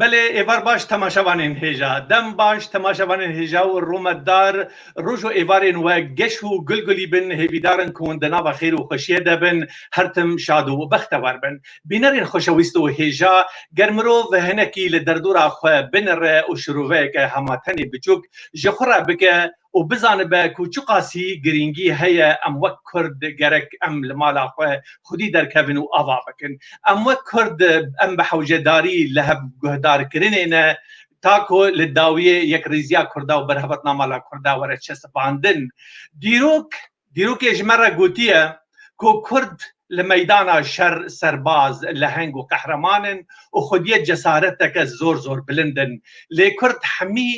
بەلێ ئێوار باش تەماشەوانên هێژا دەم باش تەماشەوانên هێژا و ڕوومەتدار ڕۆژ و ئێوارên وە گەش و گلگلی بن هێویدارن کە هون دەناوە خێر و خۆشیە دەبن هەرتم شاد و بەختەوەر بن بینەرên خۆشەویست و هێژا گەر مرۆڤ هەنەکی لە دەردورا خۆ بنڕێ و شرۆڤەیەکە هەماتەنی بچووک ji xwe re bike û bizanibe ku çiqasî girîngî heye em wek Kurd gerek em li mala xwe xwedî derkevin û ava bikin. Em wek Kurd em bi hewcedarî li hev guhdarkirinê ne ta ku li dawiyê yekrêziya Kurda û berhevetina mala Kurda were çesipandin. Dîrok dîrokê ji me re gotiye ku Kurd li meydana şer serbaz, leheng û qehreman in û xwediyê cesareteke zor zor bilind in. Lê Kurd hemî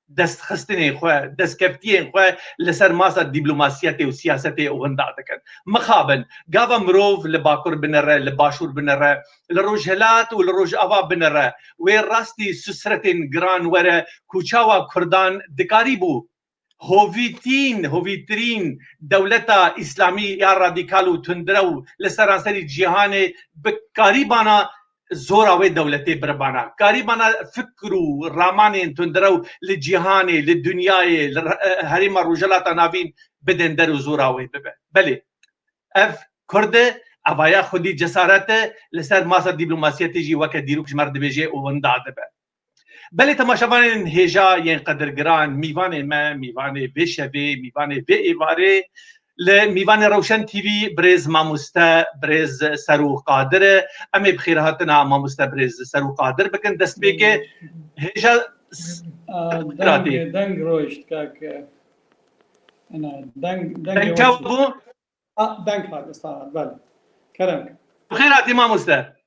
destxistinên xwe, destkeftiyên xwe li ser masa dîplomasiyetê û siyasetê winda dikin. Mixabin, gava mirov li bakur binere, li başûr binere, li rojhilat û li rojava binere, wê rastî susretên giran were ku çawa Kurdan dikarîbû hovîtîn, hovîtirîn dewleta îslamî ya radîkal û tundrew li seranserî cîhanê bi karîbana. zora wê dewletê biribana. Karîbana fikr û ramanên tundrew li cîhanê, li dinyayê, li herêma Rojhilata Navîn bidin der û zora wê bibe. Belê, ev Kurd e, evaya xwedî cesaret e, li ser masa dîplomasiyetê jî weke dîrok ji me re dibêje û winda dibe. Belê temaşevanên hêja yên qedirgiran, mîvanê me, mîvanê vê şevê, mîvanê vê êvarê li mîvanê Rewşen TV birêz mamoste birêz Serû Qadir e. Em ê bi xêrhatina mamoste birêz Serû Qadir bikin destpêkê. Hêja Deng deng roşt kak deng deng bû Deng hat êsta hat belê. Kerem. Bi xêr hatî mamoste.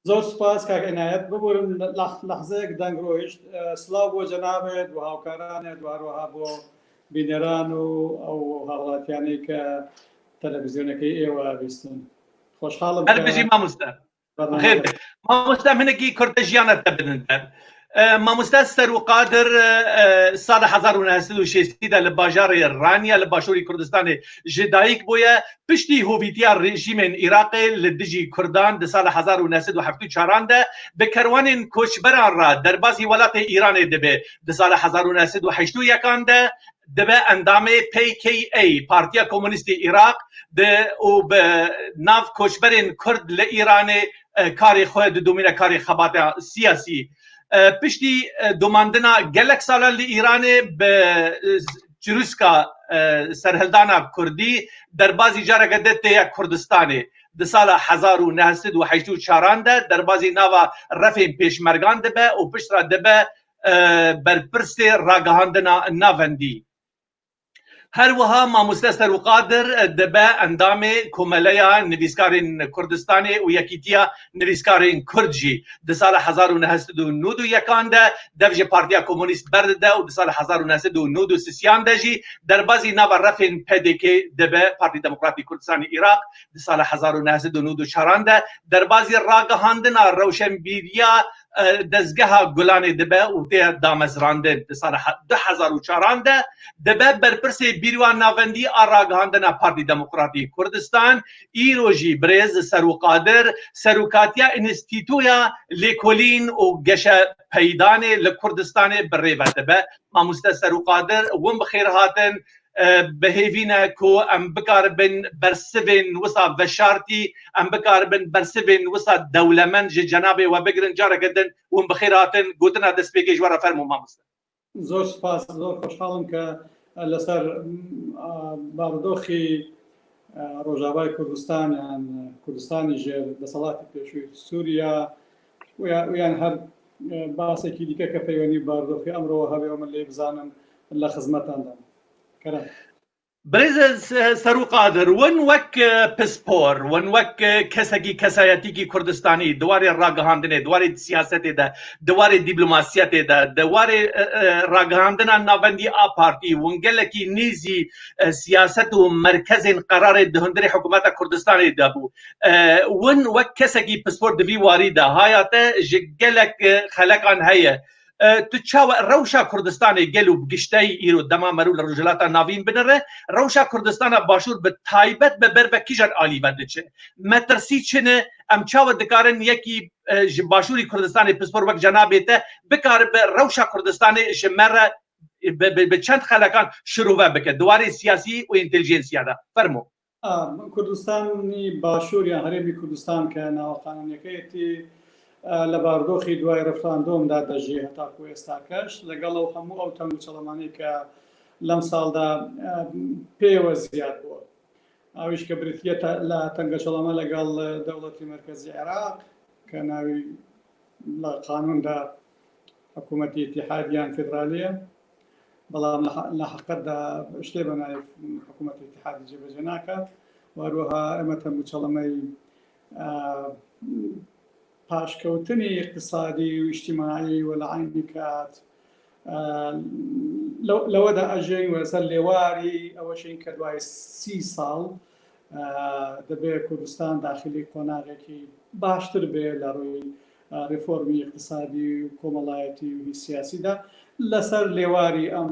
Zor spas kak Înayet. Biborin lehzeyek deng rohişt. Silav bo cenabet û hawkaranет û herweha bo bîneran û ew hawlatiyanê ke televîzyonekey êwe bîstin. Xoşhalim Her bijî mamoste. Xêr be. Mamoste em hinekî kurte jiyana te bidin te. Mamoste Serû Qadir sala 1960 de li bajarê Ranya li Başûrê Kurdistanê ji dayik bûye. Piştî hovîtiya rejîmên Iraqê li dijî Kurdan di sala 1974 an de bi kerwanên koçberan re derbasî welatê Îranê dibe. Di sala 1981 an de dibe endamê PKA, Partiya Komûnîstî Iraq, di û bi nav koçberên Kurd li Îranê karê xwe didomîne karê xebata siyasî. Piştî domandina gelek salan li Îranê bi çirûska serhildana Kurdî derbazî careke din têye Kurdistanê. Di sala 1984 an de derbazî nava refên pêşmergan dibe û piştre dibe berpirsê ragihandina navendî. Her wiha Mamoste Serûqadir dibe endamê Komeleya Nivîskarên Kurdistanê û Yekîtiya Nivîskarên Kurd jî. Di sala 1991 an de dev ji Partiya Komûnîst berdide û di sala 1993 de jî derbazî nava refên PDK dibe, Partî Demokratî Kurdistanê Iraq. Di sala 1994 an de derbazî ragihandina rewşenbîriya Dezgeha Gulanê dibe û tê damezrandin. Di sala 2004 an de dibe berpirsê Bîrwa Navendî a Ragihandina Partî Demokratî Kurdistan. Îro jî birêz Serûqadir Serokatiya Enstîtuya Lêkolîn û Geşepeydanê li Kurdistanê bi rê ve dibe. Mamoste Serûqadir win bi xêr hatin. Bi hêvî ne ku em bikaribin bersivên wisa veşartî, em bikaribin bersivên wisa dewlemend ji cenabê we bigirin. Careke din hûn bi xêr hatin. Gotina destpêkê ji we re fermo mamoste. Zor spas, zor xweşhal im ke li ser barudoxî Rojavayê Kurdistan yan Kurdistanî jêr deselatî pêşûyî Sûriya û yan her باسێکی دیکە کە پەیوەندی بە بارودۆخی ئەمڕۆوە هەبێ و من لێی بزانم لە خزمەتاندام. کەرەم. برێز سەرو قادر ون وەک پسپۆر ون وەک کەسێکی کەسایەتیکی کوردستانی دوارێ ڕاگەهاندنێ دوارێ سیاسەتێ دە دوارێ دیبلۆماسیەتێ دە دوارێ ڕاگەهاندنا ناوەندی ئا پارتی ون گەلێکی نیزی سیاسەت و مەرکەزên قەرارê di hundirê حکوومەتە کوردستانê de bû ون وەک کەسێکی پسپۆر di vî warî de haya te ji gelek xelekan heye. Tu çawa rewşa Kurdistanê gel û bi gişteyî îro dema meriv li Rojhilata Navîn binire, rewşa Kurdistana Başûr bi taybet bi ber ve kîjan alî ve diçe? Metirsî çi ne? Em çawa dikarin yekî ji Başûrî Kurdistanê pispor wek cenabê te bikaribe rewşa Kurdistanê ji me re bi çend xelekan şirove bike di warê siyasî û întelîjensiya de? Fermo. کوردستانی باشوور یان هەرێمی کوردستان کە ناوە قانونیەکەیەتی لە بارودۆخی دوای ڕفراندۆمدا دەژی هەتاکو ئێستاکەش لەگەڵ ئەو هەموو ئەو تەنگ و چەڵەمانەی کە لەم ساڵدا پێوە زیاد بووە ئەویش کە بریتیە لە تەنگەچەڵەمە لەگەڵ دەوڵەتی مەرکەزی عێراق کە ناوی لە قانوندا حکوومەتی ئیتیحاد یان فیدرالیە بەڵام لە حقیقەتدا شتێ بە ناوی حکوومەتی ئیتیحادی جێبەجێ ناکات و هەروەها ئێمە تەنگوچەڵەمەی پاشکەوتنی ئیقتسادی و ئیجتیماعی و لە عەینی کات لەوەدا ئەژێین و لەسەر لێواری ئەوەشین کە دوای سی ساڵ دەبێت کوردستان داخلی قۆناغێکی باشتر بێ لە ڕووی ڕیفۆرمی ئیقتسادی و کۆمەڵایەتی و سیاسیدا لەسەر لێواری ئەم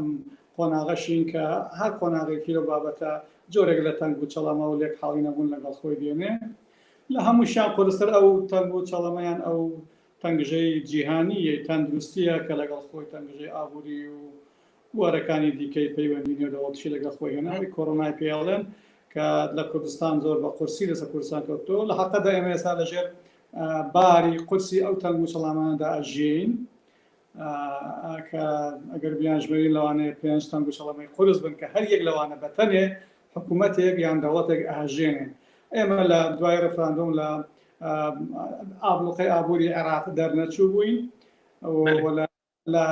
قۆناغەشین کە هەر قۆناغێکی لەو بابەتە جۆرێک لە تەنگ و چەڵەمە و لێک حاڵی نەبوون لەگەڵ خۆی دێنێ. لە هەمووشیان قورستر ئەو تەنگ و چەڵەمەیان ئەو تەنگژەی جیهانیی تەندروستییە کە لەگەڵ خۆی تەنگژەی ئابووری و بوارەکانی دیکەی پەیوەندی نێودەوڵەتیشی لەگەڵ خۆی هێنا، ئەوەی کۆرۆنای پێ ئەڵێن کە لە کوردستان زۆر بە قورسی لەسەر کوردستان کەوتەوە. لە حەقەدا ئێمە ئێستا لەژێر باری قورسی ئەو تەنگ و چەڵامانەدا ئەژیین کە ئەگەر بیانژمێرین لەوانەیە پێنج تەنگ و چەڵەمەی قورس بن کە هەر یەک لەوانە بە تەنێ حکوومەتێک یان دەوڵەتێک ئەهەژێنێ. ئێمە لە دوای ڕێفراندۆم لە ئابڵوقەی ئابووری عێراق دەرنەچوو بووین و لە لە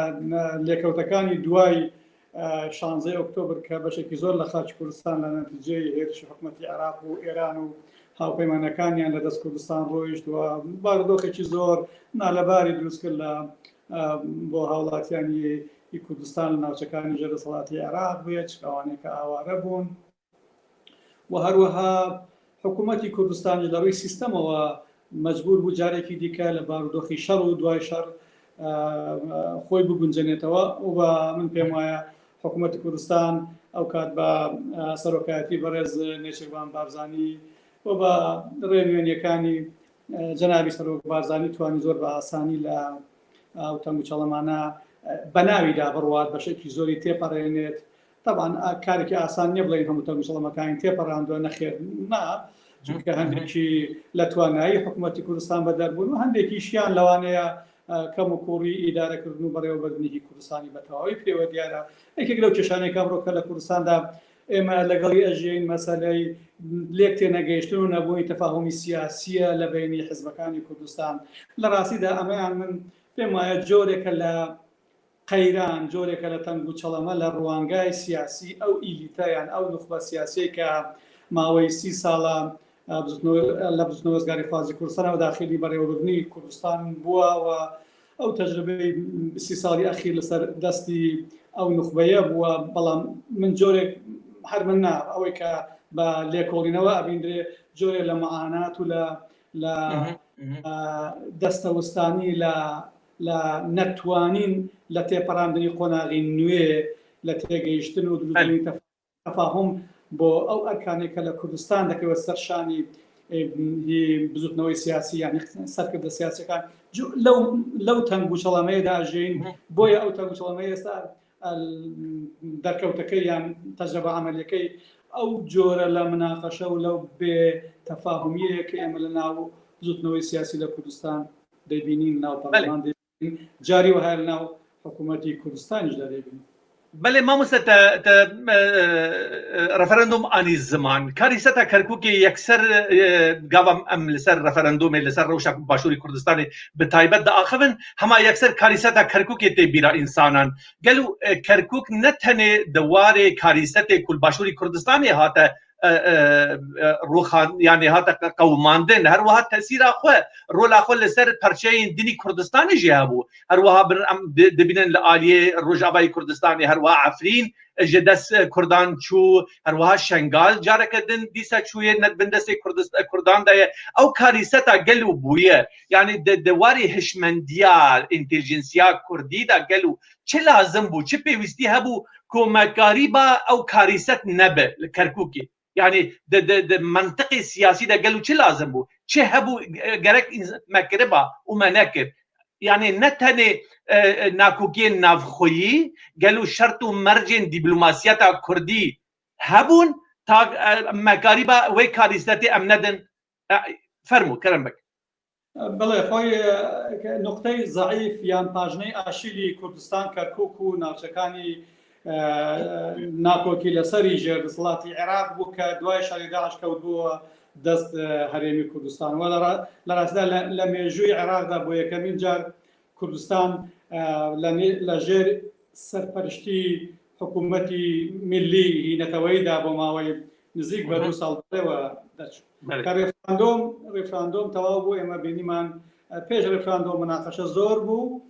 لێکەوتەکانی دوای شانزەی ئۆکتۆبر کە بەشێکی زۆر لە خاکی کوردستان لە نەتیجەی هێرشی حکومەتی عێراق و ئێران و هاوپەیمانەکانیان لە دەست کوردستان ڕۆیشت و بارودۆخێکی زۆر نالەباری دروست کرد لە بۆ هاوڵاتیانی کوردستان لە ناوچەکانی ژێر دەسەڵاتی عێراق بێت، چ ئەوانەی کە ئاوارە بوون. و هەروەها حکوومەتی کوردستانیش لە ڕووی سیستەمەوە مەجبوور بوو جارێکی دیکە لە بارودۆخی شەڕ و دوای شەڕ خۆی بگونجێنێتەوە و من پێم وایە حکوومەتی کوردستان ئەو کات بە سەرۆکایەتی بەڕێز نێچیرڤان بارزانی و بە ڕێنوێنیەکانی جەنابی سەرۆک بارزانی توانی زۆر بە ئاسانی لە ئەو تەنگوچەڵەمانە بەناویدا بڕوات بەشێکی زۆری تێپەڕێنێت تەبعەن کارێکی ئاسان نییە بڵێین هەموو تەنگوچەڵەمەکانی تێپەڕاندووە، نەخێر نا، چونکە هەندێکی لە توانایی حکوومەتی کوردستان بەدەر بوون و هەندێکیشیان لەوانەیە کەم و کوڕی ئیدارەکردن و بەڕێوەبردنی کوردستانی بە تەواوی پێوە دیارە. یەکێک لەو کێشانەی کە ئەمڕۆکە لە کوردستاندا ئێمە لەگەڵی ئەژیین مەسەلەی لێک تێنەگەیشتن و نەبوونی تەفاهومی سیاسییە لە بەینی حزبەکانی کوردستان. لە ڕاستیدا ئەمەیان من پێم وایە جۆرێکە لە قەیران جۆرێکە لە تەنگوچەڵەمە لە ڕوانگای سیاسی ئەو ئیلیتە یان ئەو نوخبە سیاسیەی کە ماوەی سی ساڵە لە بزوتنەوەی ڕزگاریخوازی کوردستانەوە داخیلی بەڕێوەبردنی کوردستان بووە و ئەو تەجربەی سی ساڵی ئەخیر لەسەر دەستی ئەو نوخبەیە بووە، بەڵام من جۆرێک هەر من نا ئەوەی کە بە لێکۆڵینەوە ئەبیندرێ جۆرێ لە معانات و لە لە دەستەوستانی لە لە نەتوانین لە تێپەڕاندنی قۆناغی نوێ لە تێگەیشتن و دروستبوونی تەفاهوم بۆ ئەو ئەرکانەی کە لە کوردستان دەکەوێت سەر شانی بزوتنەوەی سیاسی یانی سەرکردە سیاسەکان لەو لەو تەنگ و چەڵەمەیەدا ژین بۆیە ئەو تەنگ و چەڵەمەیە ئێستا دەرکەوتەکەی یان تەجربە عەمەلیەکەی ئەو جۆرە لە مناقەشە و لەو بێ تەفاهومیەیە کە ئێمە لە ناو بزوتنەوەی سیاسی لە کوردستان دەیبینین، ناو پەرلەمان دەیبینین، جاری وەها لە ناو حکوومەتی کوردستانیشدا دەیبینین. بەلێ مامۆستا تە تە رەفەرەندۆم ئانی زمان کاریسەتا کەرکوکێ یەکسەر گاڤم ئەم لەسەر رەفەرەندۆمێ لەسەر رەوشا باشووری کوردستانێ بە تایبەت دەئاخڤن هەما یەکسەر کاریسەتا کەرکوکێ تێ بیرا ئینسانان گەلو کەرکوک نە تەنێ دە وارێ کاریسەتێ کول باشووری کوردستانێ هاتە ڕوخان یانێ هاتە قەوماندن هەروەها تەسیرا خۆ ڕۆلا خۆ لەسەر پەرچەیên دنی کوردستانی ژی هەبوو هەروەها بن ئەم دبینن لە ئالیێ ڕۆژاوای کوردستانی هەروەها عەفرین ji دەست کوردان چوو هەروەها شنگال جارەکە دن دیسا چوویە نەت بن دەستێ کوردان دایە ئەو کاریسەتا گەل و بوویە یعنی دەواری هشمەندیا ئینتلیجنسیا کوردیدا گەل و چ لازم بوو چ پێویستی هەبوو کۆمەکاری با ئەو کاریسەت نەبێ لە کەرکوکی یعنی منطقی سیاسی دا گەل و چ لازم بوو چ هەبوو گەرەک مەکربا و مە نەکرد یعنی نەتەنێ ناکۆکیên ناوخۆیی گەل و شەرت و مەرجên دیبلۆماسیەتا کوردی هەبوون تا مەکاری با وێ کاریسەتێ ئەم نەدن فەرموو کەرم بک. بەڵێ خۆی نوقتەی زەعیف یان پاژنەی ئاشیلی کوردستان کەرکوک و ناوچەکانی ناکۆکی لەسەری ژێر دەسەڵاتی عێراق بوو کە دوای شەڕی داعش کەوت بووە دەست هەرێمی کوردستان و لە ڕاستدا لە مێژووی عێراقدا بۆ یەکەمین جار کوردستان لە ژێر سەرپەرشتی حکوومەتی میللی هی نەتەوەییدا بۆ ماوەی نزیک بە دوو ساڵ بەڕێوە دەچوو. کە ڕێفراندۆم ڕێفراندۆم تەواو بوو ئێمە بینیمان پێش ڕێفراندۆم مناقەشە زۆر بوو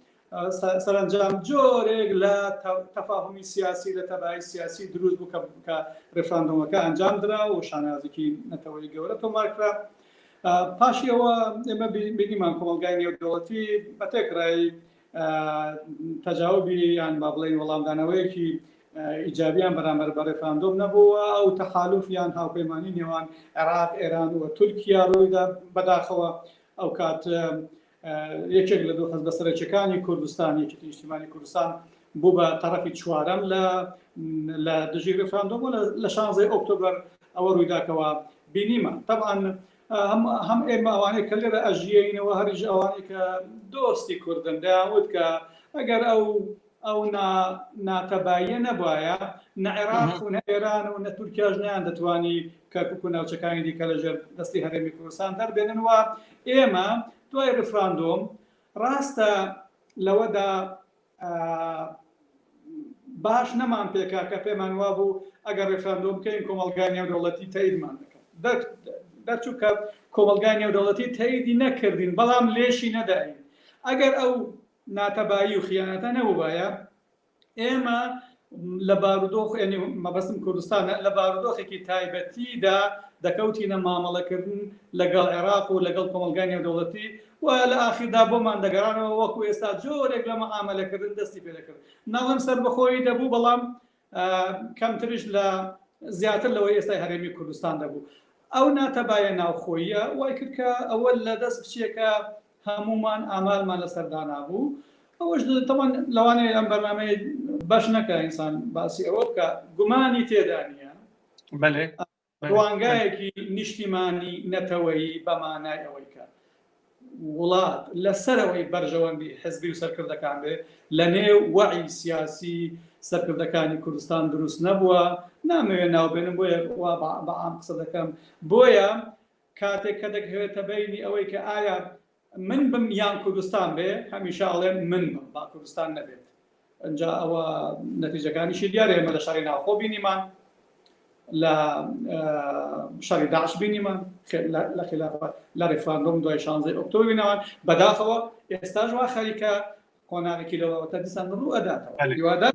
سەرەنجام جۆرێک لە تەفاهمی سیاسی لە تەبایی سیاسی دروست بوو کە ڕێفراندۆمەکە ئەنجام درا و شانازێکی نەتەوەی گەورە تۆمار کرا. پاشی ئەوە ئێمە بینیمان کۆمەڵگای نێودەوڵەتی بە تێکڕای تەجاوبی یان با بڵێین وەڵامدانەوەیەکی. ئیجابیان بەرامبەر بە ڕێفراندۆم نەبوو و ئەو تەحالوف یان هاوپەیمانی نێوان عێراق، ئێران و تورکیا ڕوویدا. بەداخەوە ئەو کات یەکێک لە دوو حزبە سەرەکیەکانی کوردستان، یەکێتی نیشتیمانی کوردستان، بوو بە تەڕەفی چوارەم لە لە دژی ڕێفراندۆم و لە شانزەی ئۆکتۆبەر ئەوە ڕوویداکەوە بینیمان. تەبعەن هەم هەم ئێمە ئەوانەی کە لێرە ئەژیەینەوە هەریش ئەوانەی کە دۆستی کوردن دەیانوت کە ئەگەر ئەو ئەو نا ناتەباییە نەبایە نە عێراق و نە ئێران و نە تورکیاش نەیان دەتوانی کەرکوک و ناوچەکانی دیکە لەژێر دەستی هەرێمی کوردستان دەربێنن و ئێمە دوای ڕیفراندۆم ڕاستە لەوەدا باش نەمان پێکا کە پێمان وابوو ئەگەر ڕیفراندۆم بکەین کۆمەڵگای نێودەوڵەتی تەئیدمان دەکات. دەرچوو کە کۆمەڵگای نێودەوڵەتی تەئیدی نەکردین بەڵام لێشی نەداین. ئەگەر ئەو ناتەبایی و خیانەتە نەبووبایە ئێمە لە بارودۆخ یعنی مەبەستم کوردستانە لە بارودۆخێکی تایبەتیدا دەکەوتینە مامەڵەکردن لەگەڵ عێراق و لەگەڵ کۆمەڵگای نێودەوڵەتی و لە ئاخیردا بۆمان دەگەڕانەوە وەکو ئێستا جۆرێک لە مەعامەلەکردن دەستی پێ دەکرد ناڵێم سەربەخۆیی دەبوو بەڵام کەمتریش لە زیاتر لەوەی ئێستای هەرێمی کوردستان دەبوو ئەو ناتەبایە ناوخۆییە وای کرد کە ئەوە لە دەست بچێ کە هەموومان ئامالمان لەسەر دانابوو ئەوەش تەمان لەوانەیە ئەم بەرنامەیە بەش نەکە ئینسان باسی ئەوە بکە گومانی تێدا نییە بەلێ ڕوانگایەکی نیشتیمانی نەتەوەیی بە مانای ئەوەی کە وڵات لە سەرەوەی بەرژەوەندی حزبی و سەرکردەکان بێ لە نێو وەعی سیاسی سەرکردەکانی کوردستان دروست نەبووە نامەوێ ناو بێنم بۆیە وا بە عام قسە دەکەم بۆیە کاتێک کە دەکەوێتە بەینی ئەوەی کە ئایا من بم یان کوردستان بێ هەمیشە ئەڵێم من بم با کوردستان نەبێت ئەجا ئەوە نەتیجەکانیشی دیارە ئێمە لە شەڕی ناوخۆ بینیمان لە شەڕی داعش بینیمان لە خلافە لە ڕیفراندۆم دوای 16 ئۆکتۆبر بینەوان بەداخەوە ئێستاش وا خەریکە قۆناغێکی لەوەتە دیسان ڕوو ئەداتەوە هیوادار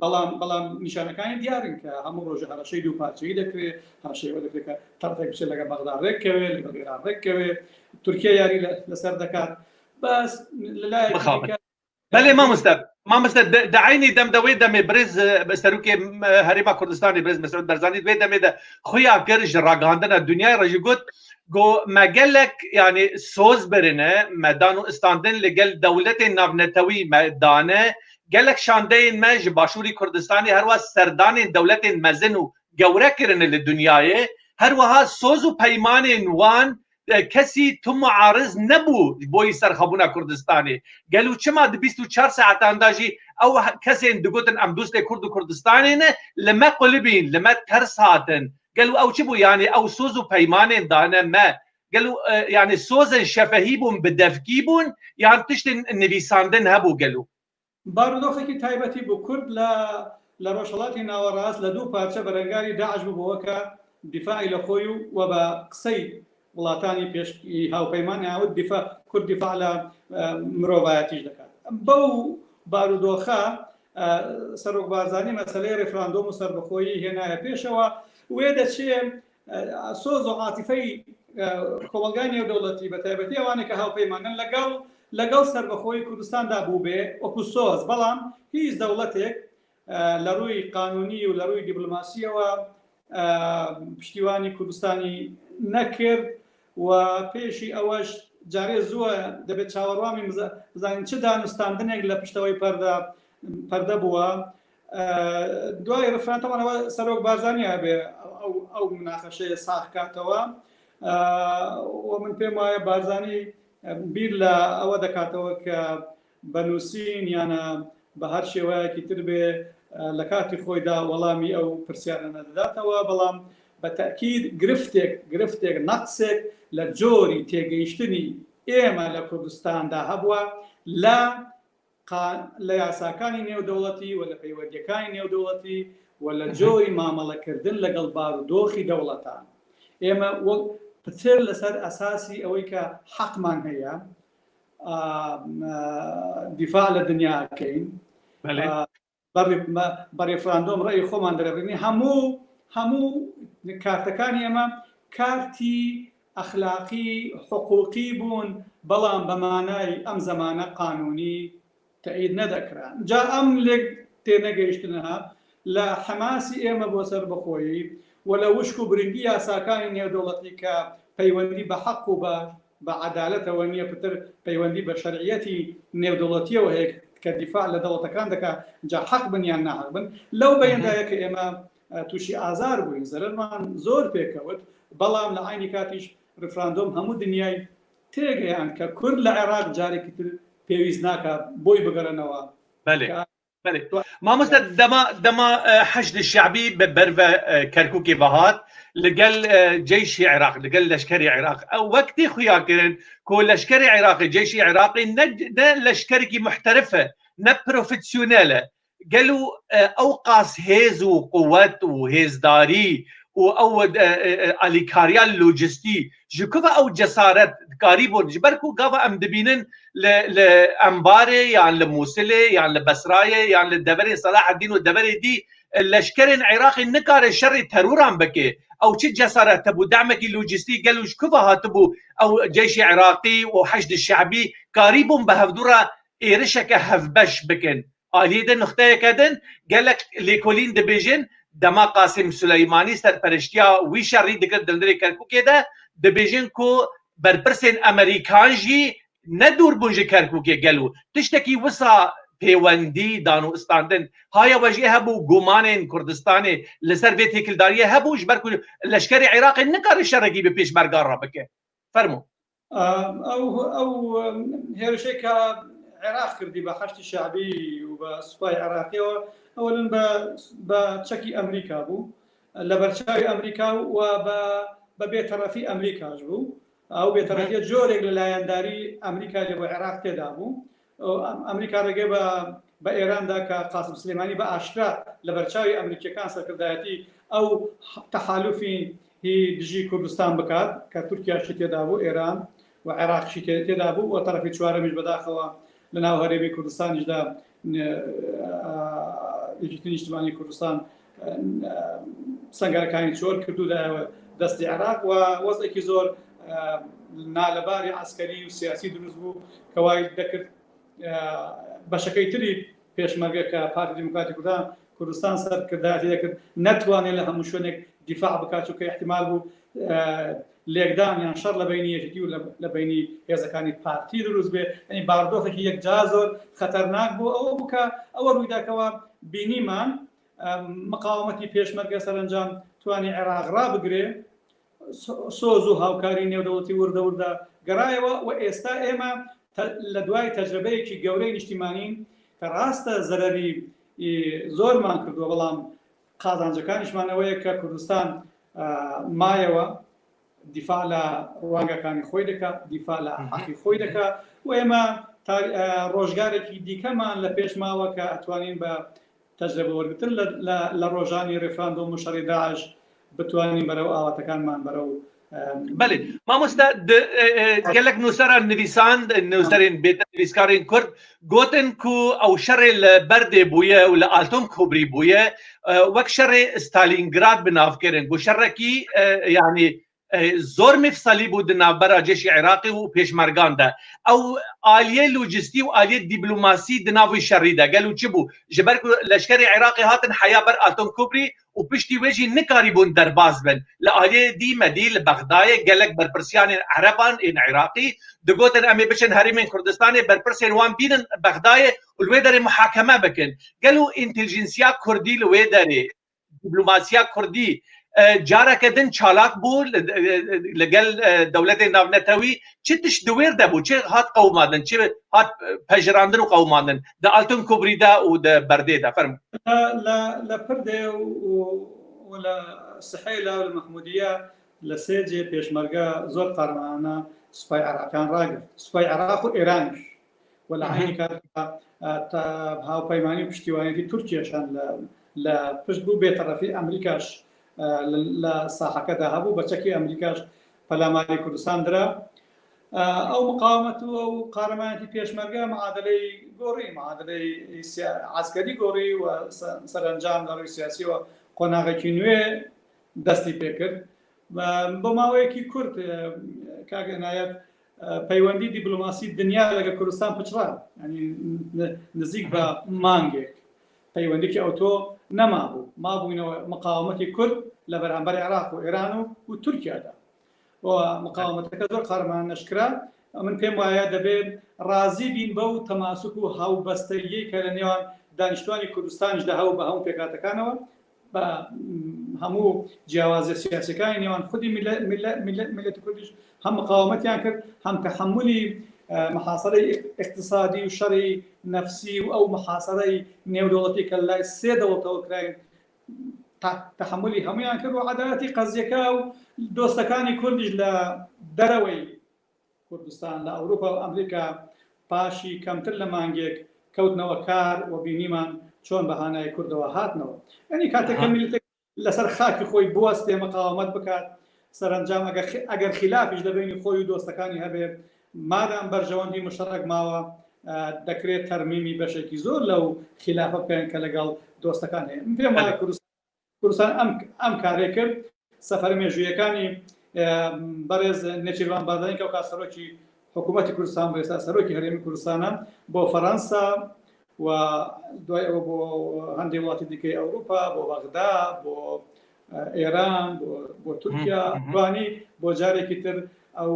بەڵام بەڵام نیشانەکانی دیارن کە هەموو ڕۆژە هەڕەشەی دوو پارچەیی دەکرێت، هەڕەشەی ئەوە دەکرێت کە تەڕفێک بچێت لەگەڵ بەغدا ڕێککەوێت، لەگەڵ ئێران ڕێککەوێت، تورکیا یاری لەسەر دەکات. بەس لەلایەکی مخابن. دیکە بەلێ مامۆستا مامۆستا دە عەینی دەم دە وێ دەمێ برێز سەرۆکێ هەرێما کوردستانی برێز مەسعود بەرزانی دوێ دەمێ دە خویا کرد ji ragihandina dunyayê re jî got go me gelek yanî soz birine me dan û istandin li gel dewletên navnetewî me dane Gelek şandeyên me ji Başûrî Kurdistanê herwiha serdanên dewletên mezin û gewre kirine li dinyayê, herwiha soz û peymanên wan kesî tu muariz nebû ji boyî serxwebûna Kurdistanê. Gelo çima di 24 saetan de jî ew kesên digotin em dostê Kurd û Kurdistanê ne li me qulibîn, li me ters hatin. Gelo ew çi bû yanî ew soz û peymanên dane me gelo yanî sozên şefehî bûn bi devkî bûn yan tiştên nivîsandin hebû gelo? بارودۆخێکی تایبەتی بوو، کورد لە لە ڕۆژهەڵاتی ناوەڕاست لە دوو پارچە بەرەنگاری داعش ببووە کە دیفاعی لە خۆی و و بە قسەی وڵاتانی پێش هاوپەیمان یاوت دیفاع کورد دیفاع لە مرۆڤایەتیش دەکات. بەو بارودۆخە سەرۆک بارزانی مەسەلەی ڕیفراندۆم و سەربەخۆیی هێنایە پێشەوە، وێدەچێ سۆز و عاتیفەی کۆمەڵگای نێودەوڵەتی بە تایبەتی ئەوانەی کە هاوپەیمانن لەگەڵ لەگەڵ سەربەخۆی کوردستاندا بووبێ وەکو سۆز بەڵام هیچ دەوڵەتێک لە ڕووی قانونی و لە ڕووی دیبلۆماسیەوە پشتیوانی کوردستانی نەکرد و پێشی ئەوەش جارێ زووە دەبێت چاوەڕوامی بزانین چ دانوستاندنێک لە پشتەوەی پەردە پەردە بووە دوای ڕفرانتەوەەوە سەرۆک بارزانانی هەبێ ئەو مناقەشەیە ساخ کاتەوە و من پێم وایە بارزانی بیر لە ئەوە دەکاتەوە کە بە نووسین یانە بە هەر شێوەیەکی تر بێ لە کاتی خۆیدا وەڵامی ئەو پرسیارانە دەداتەوە بەڵام بە تەئکید گرفتێک گرفتێک نەقسێک لە جۆری تێگەیشتنی ئێمە لە کوردستاندا هەبووە لە لە یاساکانی نێودەوڵەتی و لە پەیوەندیەکانی نێودەوڵەتی و لە جۆری مامەڵەکردن لەگەڵ بارودۆخی دەوڵەتان ئێمە وەک پتر لەسەر ئەساسی ئەوەی کە حەقمان هەیە دیفاع لە دنیا کەین بە ڕێفراندۆم ڕێی خۆمان دەرەبڕین هەموو هەموو کارتەکانی ئێمە کارتی ئەخلاقی حقوقی بوون بەڵام بە مانای ئەم زەمانە قانونی تەئید نەدەکران جا ئەم لێک. تێنەگەیشتنە لە حەماسی ئێمە بۆ سەربەخۆیی و لە وشک و برنگی یاساکانی نێودەوڵەتی کە پەیوەندی بە حەق و بە بە عەدالەتەوە نییە پتر پەیوەندی بە شەرعیەتی نێودەوڵەتیەوە هەیە کە دیفاع لە دەوڵەتەکان دەکا جا حەق بن یان ناحەق بن لەو بەیندایە کە ئێمە تووشی ئازار بووین زەرەرمان زۆر پێکەوت بەڵام لە عەینی کاتیش ڕیفراندۆم هەموو دنیای تێگەیاند کە کورد لە عێراق جارێکی تر پێویست ناکا بۆی بگەڕێنەوە. بەلێ بەلێ مامۆستا دەما دەما حەشد شەعبی بە بەرڤە کەرکووکێ ڤە هات لەگەل جەیشی عێراق لەگەل لەشکەری عێراق ئەو وەک تێ خویا کرن کۆ لەشکەری عێراقی جەیشی عێراقی نە نە لەشکەرێکی محتەرفە نە پرۆفسیۆنێلە گەلو ئەو قاس هێز و قوت و هێزداری و ئەو ئالیکاریا لۆجستی ji ku ve ew cesaret dikarîbûn ji ber ku gava em dibînin li li Enbarê yan li Mûsilê yan li Besrayê yan li deverên Selaheddîn û deverê dî leşkerên Iraqê nikare şerê teroran bike ew çi cesaret hebû demekî lojîstî gelo ji ku ve hatibû ew ceyşê Iraqî û Heşdi Şe'bî karîbûn bi hevdû re êrişeke hevbeş bikin Aliyê din nuxteyeke din gelek lêkolîn dibêjin dema Qasim Suleymanî serpereştiya wî şerî dikir di hundirê Kerkûkê de dibêjin ku berpirsên Amerîkan jî ne dûr bûn ji Kerkûkê gelo tiştekî wisa pêwendî dan û istandin haya we jê hebû gumanên Kurdistanê li ser vê têkildariyê hebû ji ber ku leşkerê Iraqê nikare şerekî bi pêşmergan re bike. Fermo. ئەو ئەو هێرشەی کە عێراق کردی بە حەشتی شعبی و بە سوپای عێراقیەوە ئەوەلن بە بە چەکی ئەمریکا بوو لە بەرچاوی ئەمریکا و بە بە بێتەڕەفی ئەمریکاش بوو ئەو بێتەڕەفیە جۆرێک لە لایەنداری ئەمریکا لە بۆ عێراق تێدا بوو ئەمریکا ڕێگەی بە بە ئێران دا کە قاسم سلێمانی بە ئاشکرا لە بەرچاوی ئەمریکیەکان سەرکردایەتی ئەو تەحالوفی هی دژی کوردستان بکات کە تورکیاشی تێدا بوو ئێران و عێراقشی تێدا بوو و تەرەفی چوارەمیش بەداخەوە لە ناو هەرێمی کوردستانیشدا یەکێتی نیشتمانی کوردستان سەنگەرەکانی چۆل کردو دایەوە دەستی عێراق و وەزعێکی زۆر نالەباری عسکەری و سیاسی دروست بوو کە وای دەکرد بەشەکەی تری پێشمەرگە کە پارتی دیموکراتی کوردستان کوردستان سەرکردایەتی دەکرد نەتوانێت لە هەموو شوێنێک دیفاع بکات چونکە احتیمال بوو لێکدان یان شەڕ لە بینی یەکێتی و لە بینی هێزەکانی پارتی دروست بێ ینی باردۆخێکی یەکجار زۆر خەتەرناک بوو ئەوە بوو کە ئەوە ڕوویداکەوە بینیمان مقاومەتی پێشمەرگە سەرەنجام توانی عێراق ڕابگرێ سۆز و هاوکاری نێودەوڵەتی وردە وردە گەڕایەوە و ئێستا ئێمە لە دوای تەجرەبەیەکی گەورەی نیشتیمانین کە ڕاستە زەرەری زۆرمان کردووە بەڵام قازانجەکانیشمان ئەوەیە کە کوردستان مایەوە دیفاع لە ڕوانگەکانی خۆی دەکات دیفاع لە حەقی خۆی دەکات و ئێمە ڕۆژگارێکی دیکەمان لە پێش ماوە کە ئەتوانین بە تەجرەبە وەرگتن لە ڕۆژانی ڕێفراندۆم و شەڕی داعش بتوانین بەرەو ئاواتەکانمان بەرەو بەێ مامۆستا gelek نووسەران نویسان نووسەرên بێتە نویسکارên کورد گوتن ku ew şerê li berdê bûye û li Alton Kobrî bûye wek şerê Stalîngrad bi nav kirin ku şerekî yanî zor mifsalî bû di navbera cêşê Iraqê û pêşmergan de. Ew aliyê lojîstî û aliyê dîplomasî di nav wî şerî de gelo çi bû? Ji ber ku leşkerê Iraqê hatin heya ber Alton Kobrî û piştî wê jî nikarîbûn derbas bin. Li aliyê dî me dî li Bexdayê gelek berpirsyanên Ereban ên Iraqî digotin em ê biçin herêmên Kurdistanê berpirsên wan bînin Bexdayê û li wê derê muhakeme bikin. Gelo întelîjensiya Kurdî li wê derê, dîplomasiya Kurdî careke din çalak bû li gel dewletên navnetewî çi tişt di wêr de bû, çi hat qewimandin, çi hat pejirandin û qewimandin di Altun Kubrî de û di Berdê de fermo. لە پردێ و لە سحێلا و لە مەحمودیە لە سێ جێ پێشمەرگە زۆر قارەمانانە سوپای عێراقیان ڕاگرت، سوپای عێراق و ئێرانیش و لە عەینی کاتدا هاوپەیمانی و پشتیوانیەتی تورکیەشان لە پشت بوو، بێتەڕەفی ئەمریکاش لە ساحەکەدا هەبوو، بە چەکی ئەمریکاش پەلاماری کوردستان درا. ئەو مقاومەت و ئەو قارەمانەتی پێشمەرگە معادلەی گۆڕی، معادلەی عەسکەری گۆڕی و سەرەنجام لە ڕووی سیاسیەوە قۆناغێکی نوێ دەستی پێکرد. بۆ ماوەیەکی کورت کاک عنایەت پەیوەندی دیپلۆماسی دنیا لەگە کوردستان پچڕا، ینی نزیک بە مانگێک. پەیوەندیکی ئەوتۆ نەمابوو، مابووینەوە مقاومەتی کورد لە بەرامبەر عێراق و ئێران و و تورکیادا و مقاومەتەکە زۆر قارەمانەش کرا. من پێم وایە دەبێت ڕازی بین بەو تەماسوک و هاوبەستەییەی کە لە نێوان دانیشتوانی کوردستانیشدا هەبوو بە هەموو پێکهاتەکانەوە، بە هەموو جیاوازیە سیاسیەکانی نێوان خودی میللەتی کوردیش هەم مقاومەتیان کرد هەم تەحەمولی محاسەرەی ئیقتسادی و شەڕی نەفسی و ئەو محاسەرەی نێودەوڵەتی کە لای سێ دەوڵەتەوە کراین تەحەمولی هەمویان کرد و عەدالەتی قەزیەکە و دۆستەکانی کوردیش لە دەرەوەی کوردستان لە ئەوروپا و ئەمریکا پاشی کەمتر لە مانگێک کەوتنەوە کار و بینیمان چۆن بە هانای کوردەوە هاتنەوە. یانی کاتێک کە میللەتێک لەسەر خاکی خۆی بوەستێ مقاومەت بکات سەرەنجام ئەگەر خیلافیش لە بەینی خۆی و دۆستەکانی هەبێ مادام بەرژەوەندی مشتەڕەک ماوە دەکرێت تەرمیمی بەشێکی زۆر لەو خیلافە بکەن کە لەگەڵ دۆستەکان هەیە. من پێم وایە کوردستان ئەم ئەم کارەی کرد. سەفەرە مێژوویەکانی بەڕێز نێچیرڤان بارزانی کە ئەوکات سەرۆکی حکوومەتی کوردستان بوو، ئێستا سەرۆکی هەرێمی کوردستانە، بۆ فەرەنسا و دوای ئەوە بۆ هەندێک وڵاتی دیکەی ئەوروپا، بۆ بەغدا، بۆ ئێران، بۆ تورکیا، توانی بۆ جارێکی تر ئەو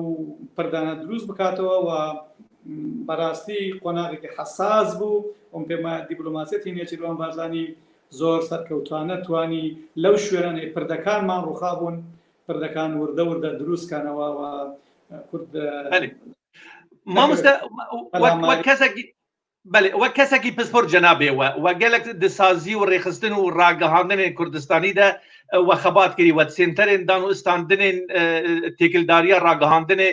پردانە دروست بکاتەوە و بەڕاستی قۆناغێکی حەساس بوو. ئەم پێم وایە دیپلۆماسیەتی نێچیرڤان بارزانی زۆر سەرکەوتوانە توانی لەو شوێنانەی پردەکانمان ڕوخابوون پردەکان وردە وردە دروست کەنەوە و کورد مامۆستا وەک کەسێک بەێ وەک کەسێکی پسپۆر جەنابێوە وە گەلک دسازی و ڕێخستن و ڕاگەهاندنێن کوردستانیدا وە خەبات کردی وە سێنتەرێن دان و ئستاندنێن تێکلداریە ڕاگەهاندنێ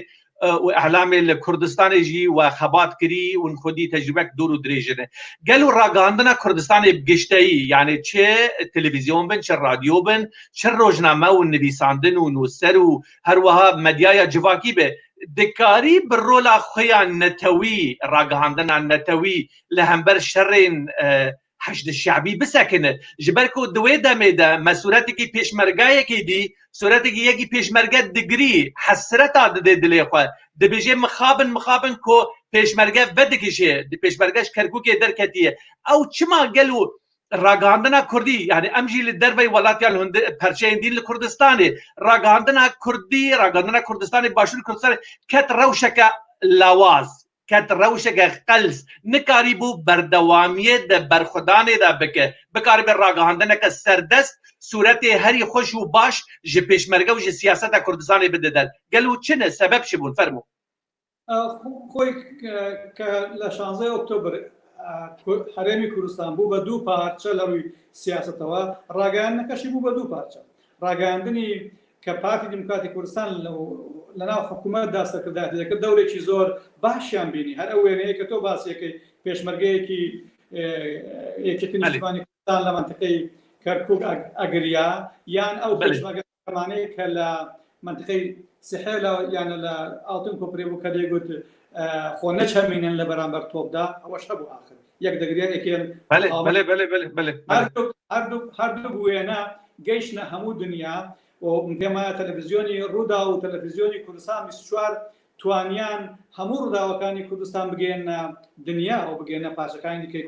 و ئیعلامێ لە کوردستانێ ژی و خەبات کری و خودی تەجربەک دوور و درێژنە گەل و ڕاگەهاندنا کوردستانێ بگشتەیی یعنی چه تلویزیۆن بن چه رادیۆ بن چه ڕۆژنامە و نویساندن و نووسەر و هەروەها مەدیایە جڤاکی بێ دکاری bi rola xwe netewî ragihandina netewî li hember şerên Heşdi Şebî bisekine. Ji ber ku di wê demê de me sûretekî pêşmergayekî dî, sûretekî yekî pêşmerge digirî, hesreta didê dilê xwe. Dibêje mixabin mixabin ku pêşmerge vedikişê, pêşmerge ji Kerkûkê derketiye. Ew çima gel û ragihandina Kurdî, yanî em jî li derveyî welat yan li hundir perçeyên dîn li Kurdistanê, ragihandina Kurdî, ragihandina Kurdistanê, Başûrê Kurdistanê ket rewşeke lawaz. Ket rewşeke qels, nikarîbû berdewamiyê di berxwedanê de bike, bikaribe ragihandineke serdest sûretê herî xweş û baş ji pêşmerge û ji siyaseta Kurdistanê bide der. Gelo çi ne, sebeb çi bûn? Fermo. خۆی کە لە شانزەی ئۆکتۆبر هەرێمی کوردستان بوو بە دوو پارچە لە ڕووی سیاسەتەوە، ڕاگەیاندنەکەشی بوو بە دوو پارچە. ڕاگەیاندنی کە پارتی دیموکراتی کوردستان لەناو حکوومەتدا سەرکردایەتی دەکرد دەورێکی زۆر باشیان بینی هەر ئەو وێنەیە کە تۆ باسیەکەی پێشمەرگەیەکی یەکێتی نیشتمانی کوردستان لە مەنتیقەی کەرکوک ئەگریا یان ئەو پێشمەرگەمانەی کە لە مەنتیقەی سحێلە یانە لە ئاڵتون کۆپرێ بوو کە دەیگوت خۆ نەچەمینن لە بەرامبەر تۆپدا ئەوەش هەبوو ئاخر یەک دەگریا یەکێن هەردوو وێنە گەیشتە هەموو دنیا و پێم وایە تەلەفزیۆنی ڕوودا و تەلەفزیۆنی کوردستان 24 توانیان هەموو ڕووداوەکانی کوردستان بگەێنە دنیا و بگەێنە پارچەکانی دیکەی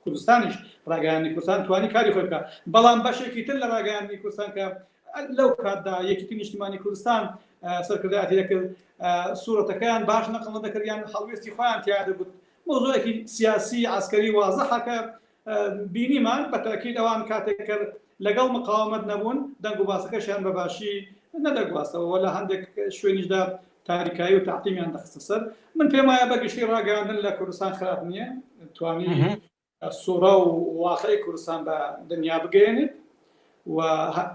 کوردستانیش ڕاگەیاندنی کوردستان توانی کاری خۆی بکات بەڵام بەشێکی تر لە ڕاگەیاندنی کوردستان کە لەو کاتدا یەکێتی نیشتیمانی کوردستان سەرکردایەتی دەکرد سوورەتەکەیان باش نەقڵ نەدەکرد یان هەڵوێستی خۆیان تیا دەگوت مەوزوعێکی سیاسی عەسکەری وازحە کە بینیمان بە تەئکید ئەوان کاتێک کە لەگەڵ مقاومەت نەبوون دەنگ و باسەکەشیان بە باشی نەدەگواستەوە و لە هەندێک شوێنیشدا تاریکایی و تەعتیمیان دەخستە سەر من پێم وایە بە گشتی ڕاگەیاندن لە کوردستان خراپ نییە توانی سوڕە و واقعی کوردستان بە دنیا بگەیەنێت و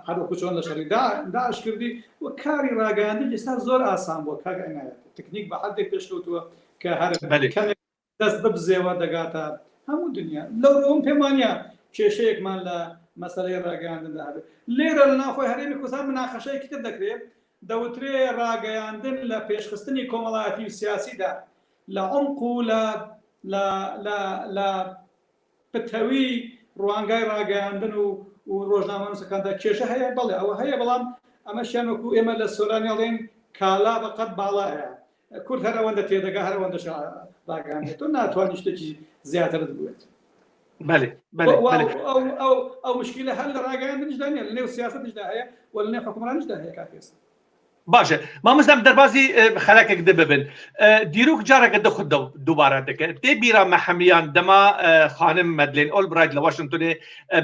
هەروەکو چۆن لە شەڕی داعش کردی و کاری ڕاگەیاندن ئێستا زۆر ئاسان بووە کاک عینایەت تکنیک بە حدێک پێشکەوتووە کە هەر کەمێک دەست ببزێوە دەگاتە هەموو دنیا لەو ڕووم پێم وانە کێشەیەکمان لە مەسەلەی ڕاگەیاندندا هەبێت لێرە لە ناوخۆی هەرێمی کوردستان مناقەشەیەکی تر دەکرێت دەوترێ ڕاگەیاندن لە پێشخستنی کۆمەڵایەتی و سیاسیدا لە عمق و لە لە لە لە پتەوی ڕوانگای ڕاگەیاندن و و ڕۆژنامەنووسەکاندا کێشە هەیە؟ بەڵێ ئەوە هەیە، بەڵام ئەمەشیان وەکو ئێمە لە سۆرانی ئەڵێن کالا بە قەد باڵایە، کورد هەر ئەوەندە تێدەگا هەر ئەوەندەش ڕاگەیاندێت، تۆ ناتوانی شتێکی زیاترت بوێت. بەلێ بەلێ بەلێ. ئەو ئەو ئەو مشکلە هەر لە ڕاگەیاندنیشدا نییە لە نێو سیاسەتیشدا هەیە و لە نێو حکومڕانیشدا هەیە کاک ئێستا. باشە مامۆستا ئەم دەربازی خەلەکێک دە ببن دیروک جارەکە دە خود دووبارە دەکە تێ بیرا مەحەمیان دەما خانم مەدلێن ئۆلبرایت لە واشنگتۆنێ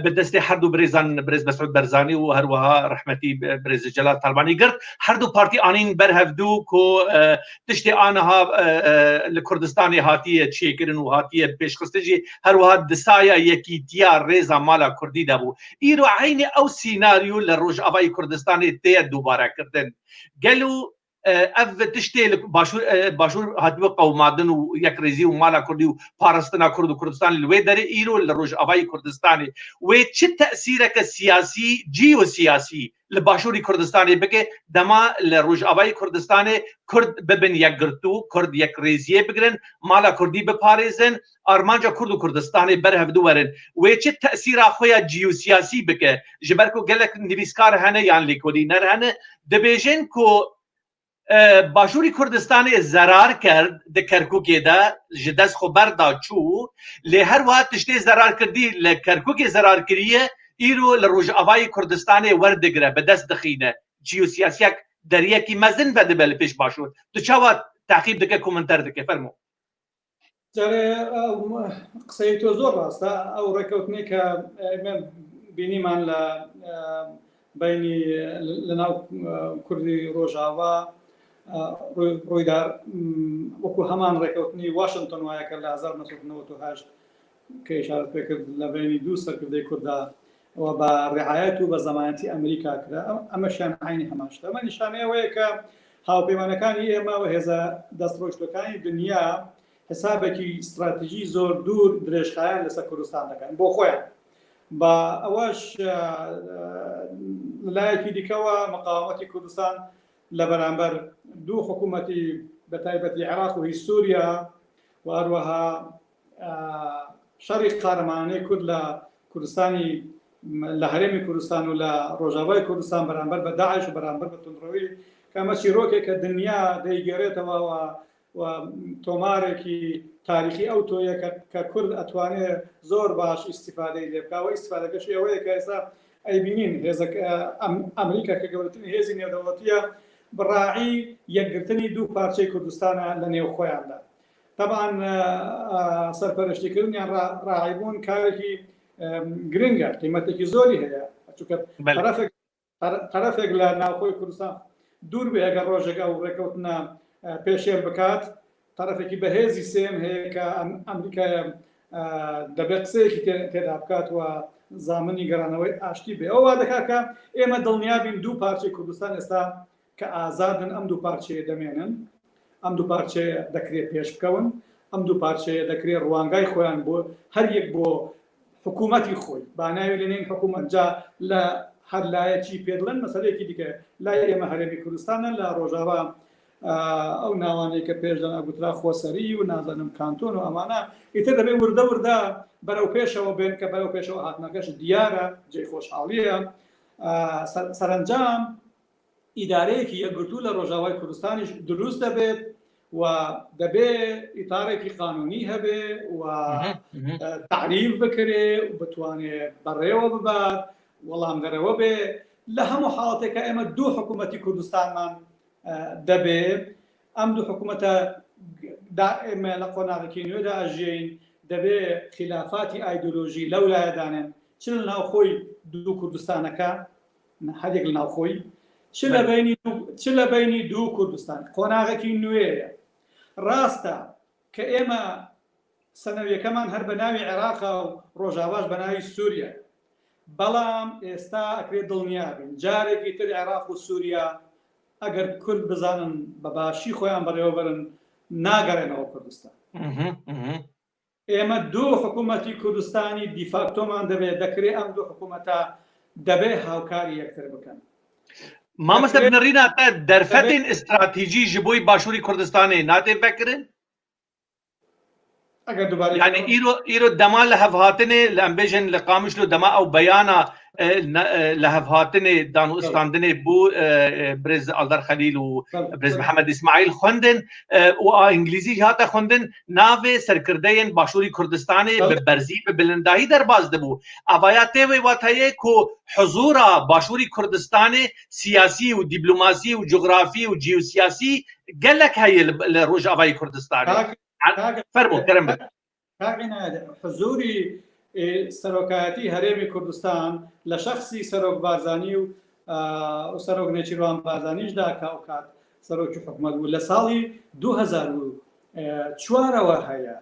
بە دەستی هەردوو برێزان برێز مەسعود بەرزانی و هەروەها ڕەحمەتی برێز جەلال تاڵبانی گرت هەردوو پارتی ئانین بەر هەڤدوو کۆ تشتێ ئانها لە کوردستانی هاتیە چێکردن و هاتیە پێشخستجی هەروەها دسایە یەکیتیا ڕێزا مالا کوردی دەبوو ئیرۆ عەینی ئەو سیناریۆ لە ڕۆژئاوای کوردستانێ تێ دووبارە کردن گەل و ئەv تشتێ لە باشوور باشوور هاتبوو قەومادن و یەکڕیزی و مالا کوردی و پارستنا کورد و کوردستان لوێ دەرێ ئیرۆ لە ڕۆژئاوای کوردستانێ وێ چ تەسیرەکە سیاسی جیۆ سیاسی لە باشووری کوردستانێ بکێ دەما لە ڕۆژئاوای کوردستانێ کورد ببن یەکگرتوو کورد یەکڕیزیێ بگرن مالا کوردی بپارێزن ئارمانجا کورد و کوردستانێ بەر هەڤدو وەرن وێ چ تەسیرا خۆیا جیوسیاسی بکە ji ber ku gelek nivîskar hene yan lêkolîner hene dibêjin ku Başûrî Kurdistanê zerar kerd di Kerkûkê de ji dest xwe berda çû lê her wiha tiştê zerar kirdî li Kerkûkê zerar kiriye îro li Rojavayê Kurdistanê werdigire bi dest dixîne ciyosiyasiyek deriyekî mezin vedibe li pêş Başûr tu çawa teqîb dike komenter dike fermo. جارێ قسەی تۆ زۆر ڕاستە ئەو ڕێکەوتنەی کە ئێمە بینیمان لە بینی لە ناو کوردی ڕۆژاوا ڕوویدا وەکو هەمان ڕێکەوتنی واشنگتۆن وایە کە لە 1998 کە ئیشارەت پێکرد لە بینی دوو سەرکردەی کورددا و بە ڕعایەت و بە زەمانەتی ئەمریکا کرا ئەمەشیان عینی هەمان شتە ئەمە نیشانەی ئەوەیە کە هاوپەیمانەکانی ئێمە و هێزە دەستڕۆیشتوەکانی دنیا حسابێکی ستراتیژی زۆر دوور درێژخایەن لەسەر کوردستان دەکەن بۆ خۆیان بە ئەوەش لەلایەکی دیکەوە مقاومەتی کوردستان لە بەرامبەر دوو حکوومەتی بە تایبەتی عێراق و هی سووریا و هەروەها شەڕی قارەمانانەی کورد لە کوردستانی لە هەرێمی کوردستان و لە ڕۆژاوای کوردستان بەرامبەر بە داعش و بەرامبەر بە توندڕەوی کە ئەمە چیرۆکێکە دنیا دەیگێڕێتەوە و و تۆمارێکی تاریخی ئەو تۆیە کە کورد ئەتوانێ زۆر باش ئیسیفادەی لێ بکا و ئیسیفادەکەشی ئەوەیە کە ئێستا ئەیبینین هێزەکە ئەمریکا کە گەورەترین هێزی نێودەوڵەتیە بڕاعی یەکگرتنی دوو پارچەی کوردستانە لە نێو خۆیاندا تەبعەن سەرپەرشتیکردن یان ڕاعیبوون کارێکی گرنگە قیمەتێکی زۆری هەیە چونکە تەرەفێک تەرەفێک لە ناوخۆی کوردستان دوور بێ ئەگەر ڕۆژێک ئەو ڕێکەوتنە پێشێل بکات تەرەفێکی بەهێزی سێم هەیە کە ئەمریکایە دەبێت قسەیەکی تێدا بکات و زامنی گەڕانەوەی ئاشتی بێ ئەو وا دەکات کە ئێمە دڵنیابین دوو پارچەی کوردستان ئێستا کە ئازادن ئەم دوو پارچەیە دەمێنن، ئەم دوو پارچەیە دەکرێ پێش بکەون، ئەم دوو پارچەیە دەکرێ ڕوانگای خۆیان بۆ هەر یەک بۆ حکوومەتی خۆی با ناوی لێنێین حکوومەت جا لە هەر لایە چی پێ دڵێن مەسەلەیەکی دیکە لای ئێمە هەرێمی کوردستانە لە ڕۆژاوا ئەو ناوانەی کە پێش دەنا گوترا خۆسەری و نازانم کانتۆن و ئەمانە ئیتر دەبێ وردە وردە بەرەو پێشەوە بێن کە بەرەو پێشەوە هاتنەکەش دیارە جێی خۆشحاڵیە سەرەنجام ئیدارەیەکی یەکگرتوو لە ڕۆژاوای کوردستانیش دروست دەبێت و دەبێ ئیتارێکی قانونی هەبێ و تعریف بکرێ و بتوانێ بەڕێوە ببات وەڵام دەرەوە بێ لە هەموو حاڵەتێکە ئێمە دوو حکوومەتی کوردستانمان دەبێ ئەم دوو حکوومەتە ئێمە لە قۆناغێکی نوێدا ئەژیین دەبێ خلافاتی ئایدۆلۆژی لەو لایە دانێن چ لە ناوخۆی دوو کوردستانەکە هەریەک لە ناوخۆی چ لە بینی چ لە بینی دوو کوردستان قۆناغێکی نوێیە ڕاستە کە ئێمە سەنەویەکەمان هەر بە ناوی عێراقا و ڕۆژاواش بە ناوی سووریا بەڵام ئێستا ئەکرێت دڵنیا بین جارێکی تر عێراق و سووریا ئەگەر کورد بزانن بە باشی خۆیان بەڕێوەبەرن ناگەڕێنەوە کوردستان ئێمە دوو حکوومەتی کوردستانی دیفاکتۆمان دەبێت، دەکرێ ئەم دوو حکوومەتە دەبێ هاوکاری یەکتر بکەن. مامۆستا بنەڕینا تە دەرفەتên ئیستراتیجی ji بۆی باشووری کوردستانê natê vekirin؟ ئەگەر دووبارەی یعنی ئیرۆ ئیرۆ دەما لە هەڤهاتنێ لە ئەم بێژن لە قامیشلۆ دەما ئەو بەیانە لە هەڤهاتنێ دان و ئستاندنێ بوو برێز ئالدار خەلیل و برێز محەممەد ئیسماعیل خوندن و ئا ئینگلیزی هاتە خوندن ناوێ سەرکردەیەن باشووری کوردستانێ بە بەرزی بە بلنداهی دەرباز دەبوو ئەڤایا تێوێ واتەیە کو حزورا باشووری کوردستانێ سیاسی و دیبلۆماسی و جوغرافی و جیوسیاسی گەلەک هەیە لە ڕۆژئاوای کوردستانێ فەرموو کەرم بکە. کاک عینایەت حزوری سەرۆکایەتی هەرێمی کوردستان لە شەخسی سەرۆک بارزانی و سەرۆک نێچیروان بارزانیشدا کە ئەوکات سەرۆکی حکومەت بوو لە ساڵی 2004ەوە هەیە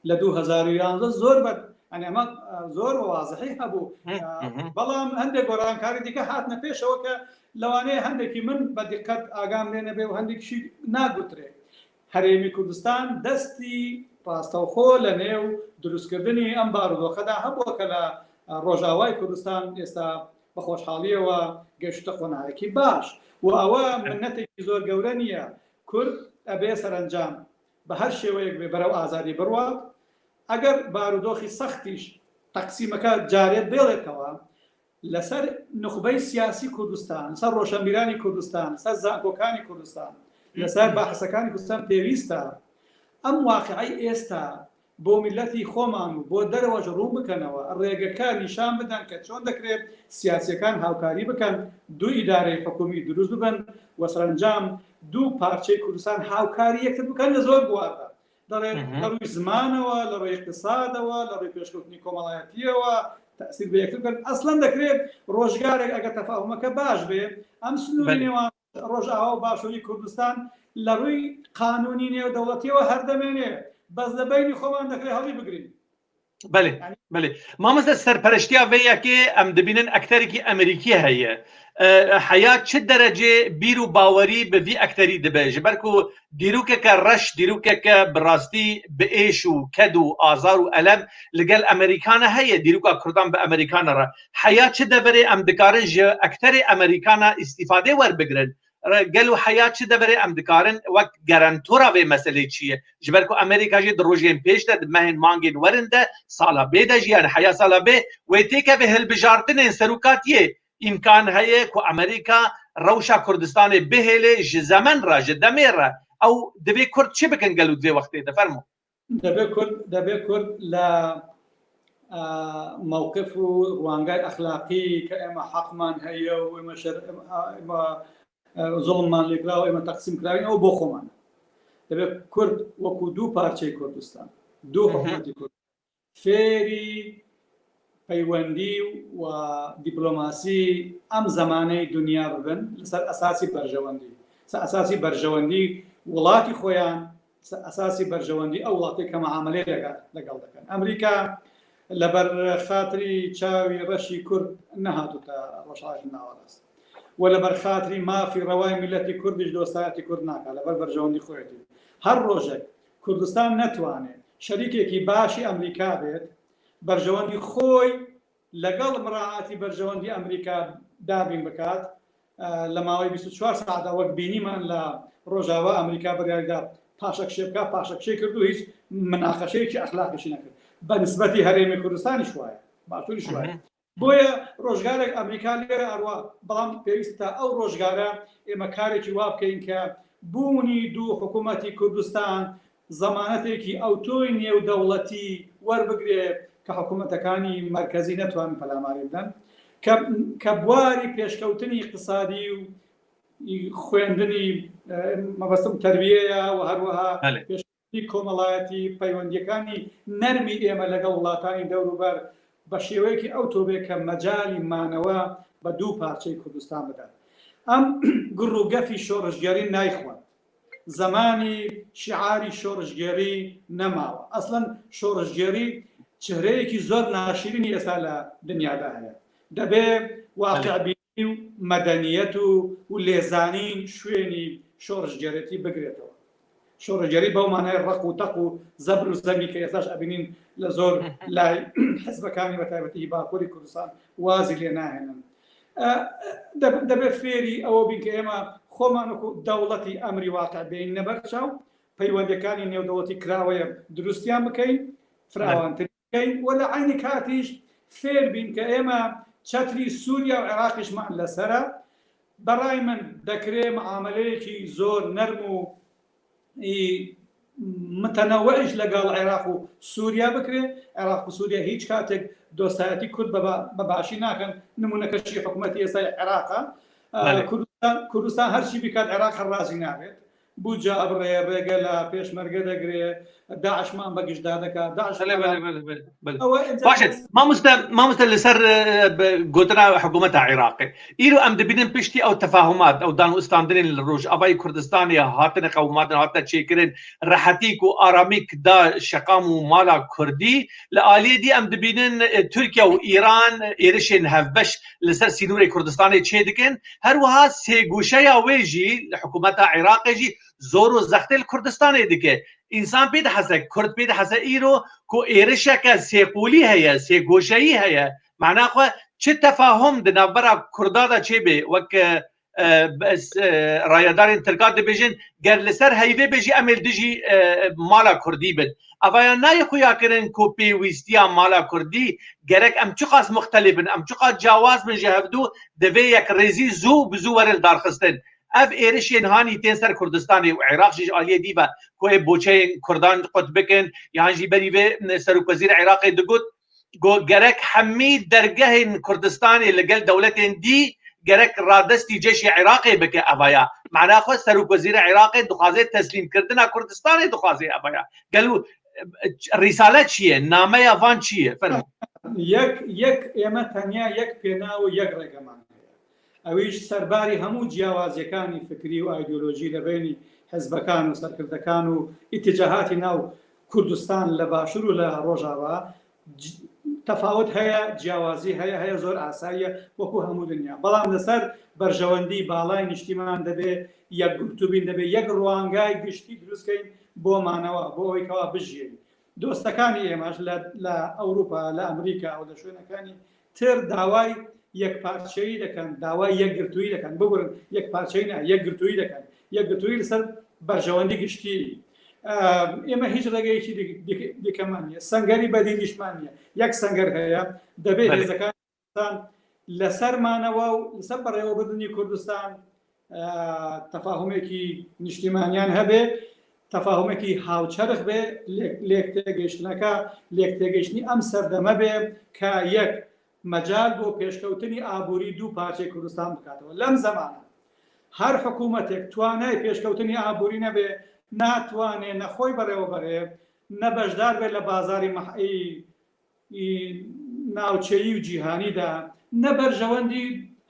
لە 2011 زۆر بە ئەنی ئەمە زۆر وازحی هەبوو بەڵام هەندێک گۆڕانکاری دیکە هاتنە پێشەوە کە لەوانەیە هەندێکی من بە دیقەت ئاگام لێ نەبێ و هەندێکشی ناگوترێ هەرێمی کوردستان دەستی ڕاستەوخۆ لە نێو دروستکردنی ئەم بارودۆخەدا هەبووە کە لە ڕۆژاوای کوردستان ئێستا بە خۆشحاڵیەوە گەشتە قۆناغێکی باش و ئەوە منەتێکی زۆر گەورە نییە کورد ئەبێ سەرەنجام بە هەر شێوەیەک بێ بەرەو ئازادی بڕوات ئەگەر بارودۆخی سەختیش تەقسیمەکە جارێ بێڵێتەوە لەسەر نوخبەی سیاسی کوردستان، لەسەر ڕۆشەنبیرانی کوردستان، لەسەر زانکۆکانی کوردستان، لەسەر باحسەکانی کوردستان پێویستە ئەم واقعەی ئێستا بۆ میللەتی خۆمان و بۆ دەرەوەش ڕوون بکەنەوە، ڕێگەکە نیشان بدەن کە چۆن دەکرێت سیاسیەکان هاوکاری بکەن، دوو ئیدارەی حکومی دروست ببن و سەرەنجام دوو پارچەی کوردستان هاوکاری یەکتر بکەن لە زۆر بواردا. دەڵێت لە ڕووی زمانەوە، لە ڕووی ئیقتسادەوە، لە ڕووی پێشکەوتنی کۆمەڵایەتییەوە تەئسیر بە یەکتر بکەن. ئەسڵەن دەکرێت ڕۆژگارێک ئەگەر تەفاهومەکە باش بێ ئەم سنووری نێوان ڕۆژئاوا و باشووری کوردستان لە ڕووی قانوونی نێودەوڵەتییەوە هەر دەمێنێ، بەس لە بەینی خۆمان دەکرێت هەڵی بگرین. بەێ بەێ مامۆستا سەرپەرشتیا vê یەکێ ئەم دبینن ئەکتەرێکی ئەمریکی هەیە حیا چ دەرەجێ بیر و باوەری بە vî ئەکتەری دبێ ji ber ku dîrokeke reş dîrokeke bi rastî bi êş û ked û azar û elem li gel Amerîkana heye dîroka Kurdan bi Amerîkana re heya çi deverê em dikarin ji ekterê Amerîkana îstîfadê werbigirin Gelo heya çi deverê em dikarin wek gerentora vê meselê çi ye? Ji ber ku Amerîka jî di rojên pêş de, di mehên mangên werin de, sala bê de jî yani heya sala bê wê têkeve hilbijartinên serokatiyê. Îmkan heye ku Amerîka rewşa Kurdistanê bihêlê ji zemen re, ji demê re. Ew divê Kurd çi bikin gelo di vê wextê de? Fermo. دەبێ کورد دەبێ کورد لە مەوقف و ڕوانگای ئەخلاقی کە ئێمە حەقمان هەیە و ئێمە ئێمە زوڵممان لێکراوە ئێمە تەقسیم کراوین ئەو بۆ خۆمان دەبێت کورد وەکو دوو پارچەی کوردستان دوو حکوومەتی کورد فێری پەیوەندی و دیپلۆماسی ئەم زەمانەی دنیا ببن لەسەر ئەساسی بەرژەوەندی سەر ئەساسی بەرژەوەندی وڵاتی خۆیان سەر ئەساسی بەرژەوەندی ئەو وڵاتەی کە معاملەی لەگەڵ دەکەن ئەمریکا لەبەر خاتری چاوی ڕەشی کورد نەهاتوتە ڕۆژهەڵاتی ناوەڕاست و لەبەر خاتری مافی ڕەوای میلەتی کوردیش دۆستایەتی کورد ناکات لەبەر بەرژەوەندی خۆیەتی هەر ڕۆژێک کوردستان نەتوانێت شەریکێکی باشی ئەمریکا بێت، بەرژەوەندی خۆی لەگەڵ مراعاتی بەرژەوەندی ئەمریکا دابین بکات، لە ماوەی 24 ساعتدا وەک بینیمان لە ڕۆژاوا ئەمریکا بڕیاریدا پاشەکشێ بکات، پاشەکشەی کرد و هیچ مناقەشەیەکی ئەخلاقیشی نەکرد. بە نسبەتی هەرێمی کوردستانیش وایە، باشووریش وایە. بۆیە ڕۆژگارێک ئەمریکا لێرە ئەڕوا، بەڵام پێویستە تا ئەو ڕۆژگارە ئێمە کارێکی وا بکەین کە بوونی دوو حکوومەتی کوردستان زەمانەتێکی ئەوتۆی نێودەوڵەتی وەربگرێ کە حکوومەتەکانی مەرکەزی نەتوانن پەلاماری بدەن، کە کە بواری پێشکەوتنی ئیقتسادی و خوێندنی مەبەستم تەربیەیە و هەروەها پێش کۆمەڵایەتی، پەیوەندییەکانی نەرمی ئێمە لەگەڵ وڵاتانی دەوروبەر بە شێوەیەکی ئەوتۆ بێ کە مەجالی مانەوە بە دوو پارچەی کوردستان بدات. ئەم گڕ و گەفی شۆڕشگێڕی نایخوات. زەمانی شیعاری شۆڕشگێڕی نەماوە. ئەسڵەن شۆڕشگێڕی چهرەیەکی زۆر ناشیرینی ئێستا لە دنیادا هەیە. دەبێ واقیعبینی و مەدەنییەت و لێزانین شوێنی شۆڕشگێڕێتی بگرێتەوە. شۆڕشگێڕی بەو مانای ڕق و تەق و زەبر و زەنگی کە ئێستاش ئەبینین لە زۆر لای حزبەکانی بە تایبەتی هی باکووری کوردستان وازی لێ ناهێنن. دەبێت فێری ئەوە بین کە ئێمە خۆمان وەکو دەوڵەتی ئەمری واقع بێینە بەرچاو، پەیوەندیەکانی نێودەوڵەتی کراوەیە دروستیان بکەین، فراوانتر بکەین و لە عەینی کاتیش فێر بین کە ئێمە چەتری سووریا و عێراقیشمان لەسەرە. بەڕای من دەکرێ معامەلەیەکی زۆر نەرم و متەنەوەعیش لەگەڵ عێراق و سووریا بکرێ. عێراق و سووریا هیچ کاتێک دۆستایەتی کورد بە باشی ناکەن، نموونەکەشی حکوومەتی ئێستای عێراقە. کوردستان هەرچی بکات عێراق هەر ڕازی نابێت. بودجە ئەبڕێ، ڕێگە لە پێشمەرگە دەگرێ، داعشمان بە گژدا دەکا، داعش بەلێ بەلێ بەلێ بەلێ بەلێ. ئەوە ئینجا باشە مامۆستا مامۆستا لەسەر گۆتنا حکوومەتە عێراقێ ئیرۆ ئەم دبینن پشتی ئەو تەفاهمات ئەو دان و ئستاندنên li ڕۆژئاڤای کوردستانێ هاتنە قەوماتن هاتنە چێکردن ڕەحەتیک و ئارامیک دا شەقام و مالا کوردی لە ئالیێ دی ئەم دبینن تورکیا و ئیران êrişên hevbeş li ser sînorê Kurdistanê çê dikin Her wiha sêgoşeya wê jî li hikûmeta Iraqê jî zor û zextê li Kurdistanê dike. Însan pê dihese, Kurd pê dihese îro ku êrişeke sêqolî heye, sêgoşeyî heye. Mana xwe çi tefahum di navbera Kurda de çêbê wek rayedarên Tirka dibêjin ger li ser heyvê be jî em ê li dijî mala Kurdî bin. Evaya nayê xuyakirin ku pêwîstiya mala Kurdî gerek em çiqas muxtelîf bin, em çiqas cawaz bin ji hevdu divê yekrêzî zû bi zû were lidarxistin. Ev êrişên hanî tên ser Kurdistanê û Iraq jî ji aliyê dî ve ku ê boçeyên Kurdan qut bikin yan jî berî vê Serokwezîrê Iraqê digot Got gerek hemî dergehên Kurdistanê li gel dewletên dî gerek radestî ceyşê Iraqê bike evaya mana xwe serokwezîrê Iraqê dixwaze teslîmkirina Kurdistanê dixwaze evaya gelo rîsale çi ye nameya van çi ye fermo. Yek yek ئێمە تەنیا یەک پێناو و یەک ڕێگەمان هەیە ئەویش سەرباری هەموو جیاوازیەکانی فکری و ئایدیۆلۆژی لە بەینی حزبەکان و سەرکردەکان و ئیتجاهاتی ناو کوردستان لە باشور و لە ڕۆژاوا تەفاوت هەیە، جیاوازی هەیە، هەیە زۆر ئاساییە وەکو هەموو دنیا، بەڵام لەسەر بەرژەوەندی باڵای نیشتیمان دەبێ یەکگرتوو بین، دەبێ یەک ڕوانگای گشتی دروست کەین بۆ مانەوە، بۆ ئەوەی کەوا بژیێین. دۆستەکانی ئێمەش لە لە ئەوروپا، لە ئەمریکا و لە شوێنەکانی تر داوای یەکپارچەیی دەکەن، داوای یەکگرتوویی دەکەن، ببورن یەکپارچەیی نا، یەکگرتوویی دەکەن، یەکگرتوویی لەسەر بەرژەوەندی گشتی. ئێمە هیچ ڕێگەیەکی دیکەمان نییە، سەنگەری بەدیلیشمان نییە، یەک سەنگەر هەیە، دەبێت هێزەکانی کوردستان لەسەر مانەوە و لەسەر بەڕێوەبردنی کوردستان تەفاهمێکی نیشتیمانیان هەبێ، تەفاهمێکی هاوچەرخ بێ، لێک تێگەیشتنەکە لێک تێگەیشتنی ئەم سەردەمە بێ کە یەک مەجال بۆ پێشکەوتنی ئابووری دوو پارچەی کوردستان بکاتەوە. لەم زەمانە هەر حکوومەتێک توانای پێشکەوتنی ئابووری نەبێ ناتوانێ نە خۆی بەڕێوە بەرێ نە بەشدار بێت لە بازاری ی ناوچەیی و جیهانیدا نە بەرژەوەندی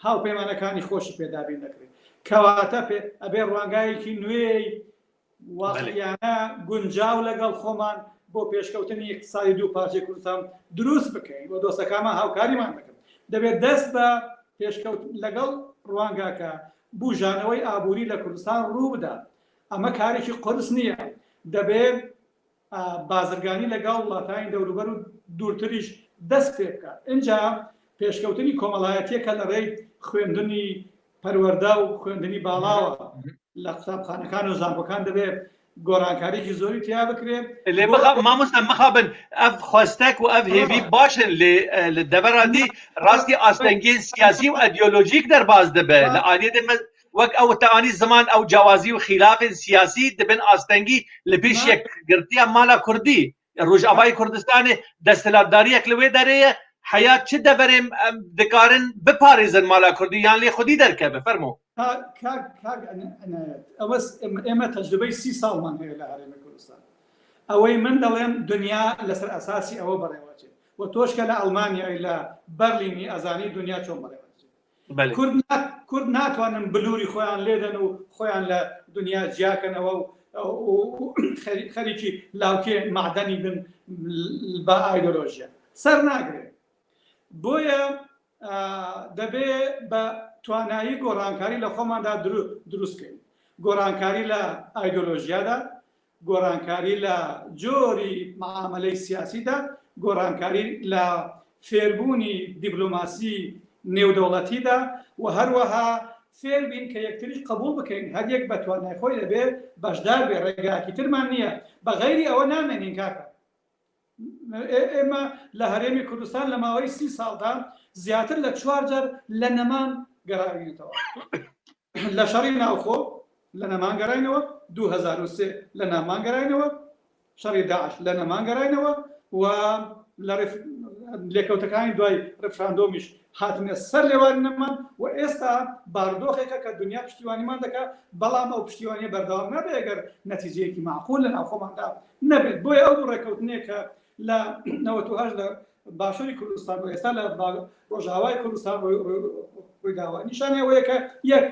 هاوپەیمانەکانی خۆشی پێ دابین دەکرێت. کەواتە پێ ئەبێ ڕوانگایەکی نوێی واقعیانە گونجاو لەگەڵ خۆمان بۆ پێشکەوتنی ئیقتسادی دوو پارچەی کوردستان دروست بکەین و دۆستەکانمان هاوکاریمان دەکەن. دەبێت دەست بە پێشکەوت لەگەڵ ڕوانگاکە بوژانەوەی ئابووری لە کوردستان ڕوو بدات. ئەمە کارێکی قورس نییە. دەبێت بازرگانی لەگەڵ وڵاتانی دەوروبەر و دوورتریش دەست پێ بکات. ئینجا پێشکەوتنی کۆمەڵایەتییەکە لە ڕێی خوێندنی پەروەردە و خوێندنی باڵاوە لە قوتابخانەکان و زانکۆکان دەبێ گۆڕانکاریی زۆری تیا بکرێ. لێ مامۆستا مخابن ئەv xwestek û ev hêvî baş in lê li devera dî rastî astengiyên siyasî û îdeolojîk derbas dibe. Li aliyê din me Wek ew te anî ziman ew cewazî û xîlafên siyasî dibin astengî li pêş yekgirtiya mala kurdî. Rojavayê Kurdistanê desthilatdariyek li wê derê ye, heya çi deverê em dikarin biparêzin mala kurdî yan lê xwedî derkeve? Fermo. Kak kak Enayet ئەوە ئێمە تەجروبەی سی ساڵمان هەیە لە هەرێمی کوردستان. ئەوەی من دەڵێم دنیا لەسەر ئەساسی ئەوە بەڕێوەچێت و تۆش کە لە ئەڵمانیای لە بەرلینی ئەزانی دنیا چۆن بەڕێوەچێت. کورد کورد ناتوانن بلوری خۆیان لێدەن و خۆیان لە دنیا جیاکەنەوە و خەریکی لاوکێ معدەنی بن بە ئایدۆلۆژیا سەر ناگرێت بۆیە دەبێ بە توانایی گۆڕانکاری لە خۆماندا دروستکەین گۆڕانکاری لە ئایدۆلۆژیادا گۆڕانکاری لە جۆری مەعامەلەی سیاسیدا، گۆڕانکاری لە فێربوونی دیبلۆماسی نێودەوڵەتیدا و هەروەها فێربین کە یەکتریش قبوڵ بکەین، هەریەک بە توانای خۆی دەبێ بەشدار بێ، ڕێگایەکی ترمان نییە، بە غەیری ئەوە نامێنین کاکە. ئێمە لە هەرێمی کوردستان لە ماوەی سی ساڵدا زیاتر لە چوار جار لە نەمان گەڕاوینەتەوە. لە شەڕی ناوخۆ لە نەمان گەڕاینەوە، 2003 لە نامان گەڕاینەوە، شەڕی داعش لە نەمان گەڕاینەوە و لە لێکەوتەکانی دوای ڕفراندۆمیش هاتنە سەر لێواری نەمان و ئێستا بارودۆخێکە کە دنیا پشتیوانیمان دەکات، بەڵام ئەو پشتیوانیە بەردەوام نابێت ئەگەر نەتیجەیەکی مەعقول لە ناوخۆماندا نەبێت. بۆیە ئەو دوو ڕێککەوتنەیە کە لە 98 لە باشووری کوردستان و ئێستا لە ڕۆژئاوای کوردستان ڕوویداوە نیشانەی ئەوەیە کە یەک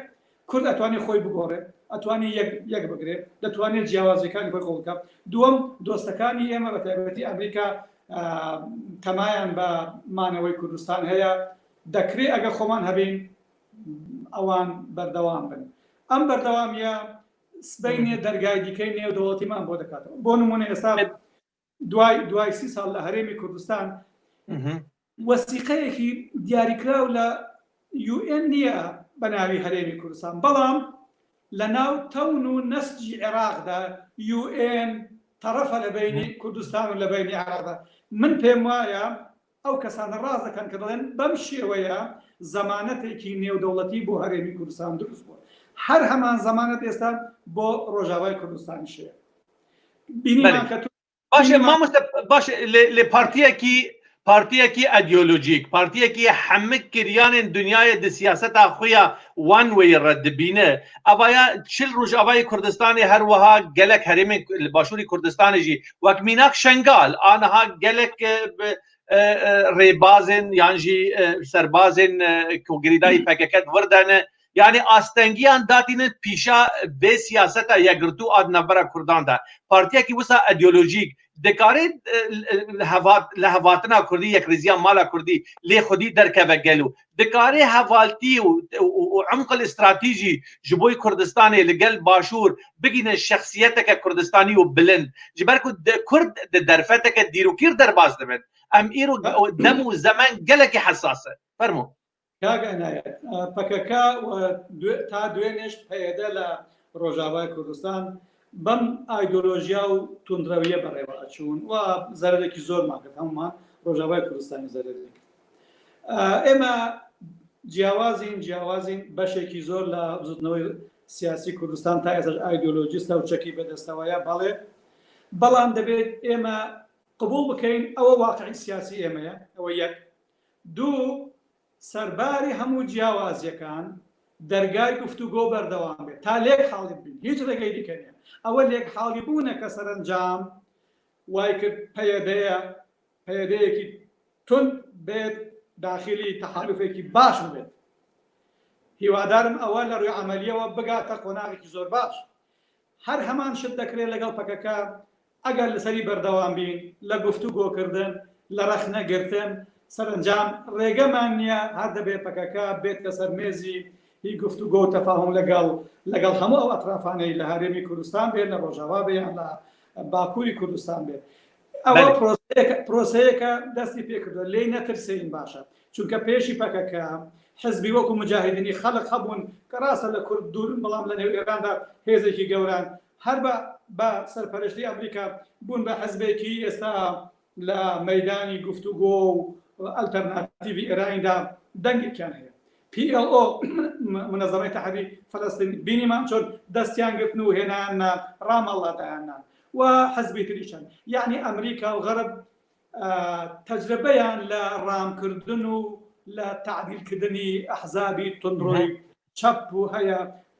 کورد ئەتوانێت خۆی بگۆڕێت، ئەتوانێت یەک یەک بگرێت، دەتوانێت جیاوازیەکانی خۆی قبوڵ بکات. دووەم دۆستەکانی ئێمە بە تایبەتی ئەمریکا تەمایان بە مانەوەی کوردستان هەیە، دەکرێت ئەگەر خۆمان هەبین ئەوان بەردەوام بن. ئەم بەردەوامیە سبەینێ دەرگای دیکەی نێودەوڵەتیمان بۆ دەکاتەوە. بۆ نمونە ئێستا دوای دوای سی ساڵ لە هەرێمی کوردستان وەسیقەیەکی دیاریکراو لە UN نییە بە ناوی هەرێمی کوردستان بەڵام لە ناو تەون و نەسجی عێراقدا UN تەڕەفە لە بینی کوردستان و لە بینی عێراقدا من پێم وایە ئەو کەسانە ڕاست دەکەن کە دەڵێن بەم شێوەیە زەمانەتێکی نێودەوڵەتی بۆ هەرێمی کوردستان دروست بووە هەر هەمان زەمانەت ئێستا بۆ ڕۆژاوای کوردستانیش هەیە بینیمان کە باشە مامۆستا باشە لە پارتیەکی پارتیەکی ئەدیۆلۆژیک پارتیەکی هەمک کریانên دنیای di siyaseta xwe ya one way re dibîne evaya çil rojavayê Kurdistanê her wiha gelek herêmên li başûrê Kurdistanê jî wek mînak Şengal a niha gelek rêbazên yan jî serbazên ku girêdayî PKK di wir de ne Yanî astengiyan datînin pîşa vê siyaseta yekgirtû a di navbera Kurdan de. Partiyekî wisa îdeolojîk dikare li hevatina Kurdî, yekrêziya mala Kurdî lê xwedî derkeve gelo. Dikare hevaltî û umqil stratejî ji bo Kurdistanê li gel Başûr bigihîne şexsiyeteke Kurdistanî û bilind. Ji ber ku Kurd di derfeteke dîrokî re derbas dibin. Em îro dem û zemen gelekî hesas e. Fermo. کاک عنایەت، پەکەکە و تا دوێنێش پەیەدە لە ڕۆژاوای کوردستان بەم ئایدۆلۆژیا و توندڕەویە بەڕێوە ئەچوون و زەرەرێکی زۆرمان کرد، هەموومان ڕۆژاوای کوردستانی زەرەری کرد. ئێمە جیاوازین جیاوازین بەشێکی زۆر لە بزوتنەوەی سیاسی کوردستان تا ئێستاش ئایدۆلۆژیستە و چەکی بەدەستەوەیە، بەڵێ، بەڵام دەبێت ئێمە قبوڵ بکەین ئەوە واقعی سیاسی ئێمەیە، ئەوە یەک. دوو، سەرباری هەموو جیاوازییەکان، دەرگای گفتوگۆ بەردەوام بێت تا لێک حاڵی ببین، هیچ ڕێگەی دیکە نییە. ئەوە لێک حاڵی بوونە کە سەرەنجام وای کرد پەیەدەیە، پەیەدەیەکی توند بێت داخیلی تەحالوفێکی باش ببێت. هیوادارم ئەوە لە ڕووی عەمەلییەوە بگاتە قۆناغێکی زۆر باش. هەر هەمان شت دەکرێت لەگەڵ پەکەکە ئەگەر لەسەری بەردەوام بین لە گفتوگۆکردن، لە ڕەخنەگرتن، سەرەنجام ڕێگەمان نییە، هەر دەبێت پەکەکە بێتە سەر مێزی هی گفتوگۆ و تەفاهوم لەگەڵ لەگەڵ هەموو ئەو ئەترافانەی لە هەرێمی کوردستان بێت، لە ڕۆژاوا بێ یان لە باکووری کوردستان بێت. ئەوە پرۆسەیەکە پرۆسەیەکە دەستی پێکردووە، لێی نەترسێین باشە، چونکە پێشی پەکەکە حزبی وەکو موجاهیدینی خەلق هەبوون کە ڕاستە لە کورد دوورن بەڵام لە نێو ئێراندا هێزێکی گەوران، هەر بە بە سەرپەرشتی ئەمریکا بوون بە حزبێکی ئێستا لە مەیدانی گفتوگۆ و ئەلتەرناتیڤی ئێرانیدا دەنگێکیان هەیە. PLO منەزەمەی تەحری فەلەستین بینیمان چۆن دەستیان گرتن و هێنایاننا ڕامەڵڵا دایاننان و حزبی تریشن. یەعنی ئەمریکا و غەرب تەجرەبەیان لە ڕامکردن و لە تەعدیلکردنی ئەحزابی توندڕۆی چەپ و هەیە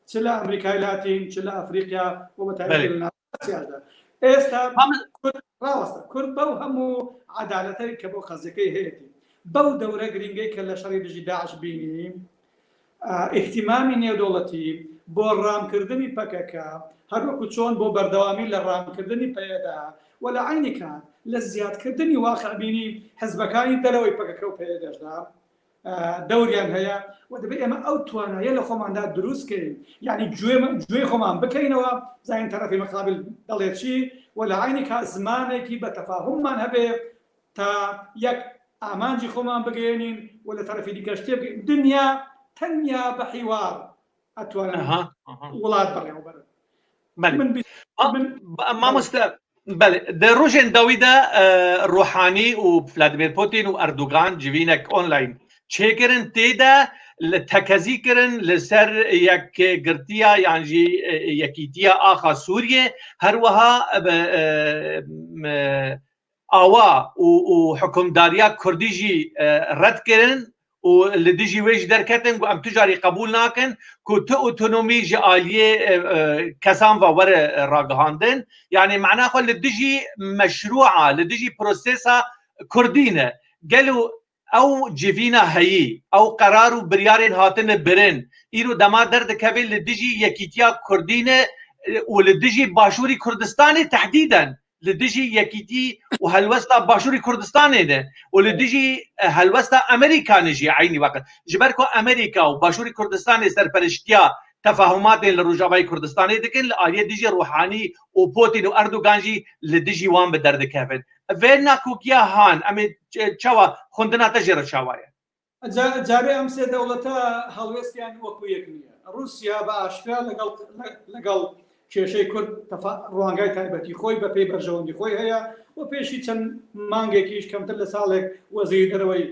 چ لە ئەمریکای لاتین چ لە ئەفریقیا و بە تایبەتی لە ئاسیاشدا. ئێستا کورد ڕاوەستە کورد بەو هەموو عەدالەتەی کە بۆ قەزیەکەی هەیەتی بەو دەورە گرینگەی کە لە شەڕی دژی داعش بینی ئیهتیمامی نێودەوڵەتی بۆ ڕامکردنی پەکەکە هەروەکو چۆن بۆ بەردەوامی لە ڕامکردنی پەیەدە و لە عەینی کات لە زیادکردنی واقعبینی حزبەکانی دەرەوەی پەکەکە و پەیەدەشدا دەوریان هەیە و دەبێت ئێمە ئەو توانایە لە خۆماندا دروست کەین یعنی گوێی خۆمان بکەینەوە زانین تەرەفی مقابل دەڵێ چی و لە عینی کات زمانێکی بە تەفاهممان هەبێ تا یەک ئامانجی خۆمان بگەێنین و لە تەرەفی دیکەش تێبگەین دنیا تەنیا بە حیوار ئەتوانن وڵات بەڕێوەبەرن. مامۆستا. بەلێ di rojên dawî de Rûhanî û Vladimir Putin û Erdogan civînek online çêkirin tê de li tekezî kirin li ser yekgirtiya yan jî yekîtiya axa Sûriyê her wiha awa û û hikûmdariya Kurdî jî red kirin û li dijî wê jî derketin ku em tu carî qebûl nakin ku tu otonomî ji aliyê kesan ve were ragihandin. Yanî mana xwe li dijî meşrûa, li dijî prosesa Kurdî ne. Gelo ew civîna heyî, ew qerar û biryarên hatine birin, îro dema derdikeve li dijî yekîtiya Kurdî ne û li dijî Başûrî Kurdistanê tehdîden. li dijî yekîtî û helwesta Başûrê Kurdistanê ne û li dijî helwesta Amerîka ne jî eynî weqt. Ji ber ku Amerîka û Başûrê Kurdistanê serperiştiya tefahumatên li Rojavayê Kurdistanê dikin, li aliyê dijî Rûhanî û Putin û Erdogan jî li dijî wan bi derdikevin. Vê nakokiya han em ê çawa xwendina te jê re çawa ye? Carê ئەم سێ دەوڵەتە هەڵوێستیان وەکو یەک نییە. ڕووسیا بە ئاشکرا لەگەڵ لەگەڵ کێشەی کورد ڕوانگای تایبەتی خۆی بە پێی بەرژەوەندی خۆی هەیە و پێشی چەند مانگێکیش کەمتر لە ساڵێک وەزیری دەرەوەی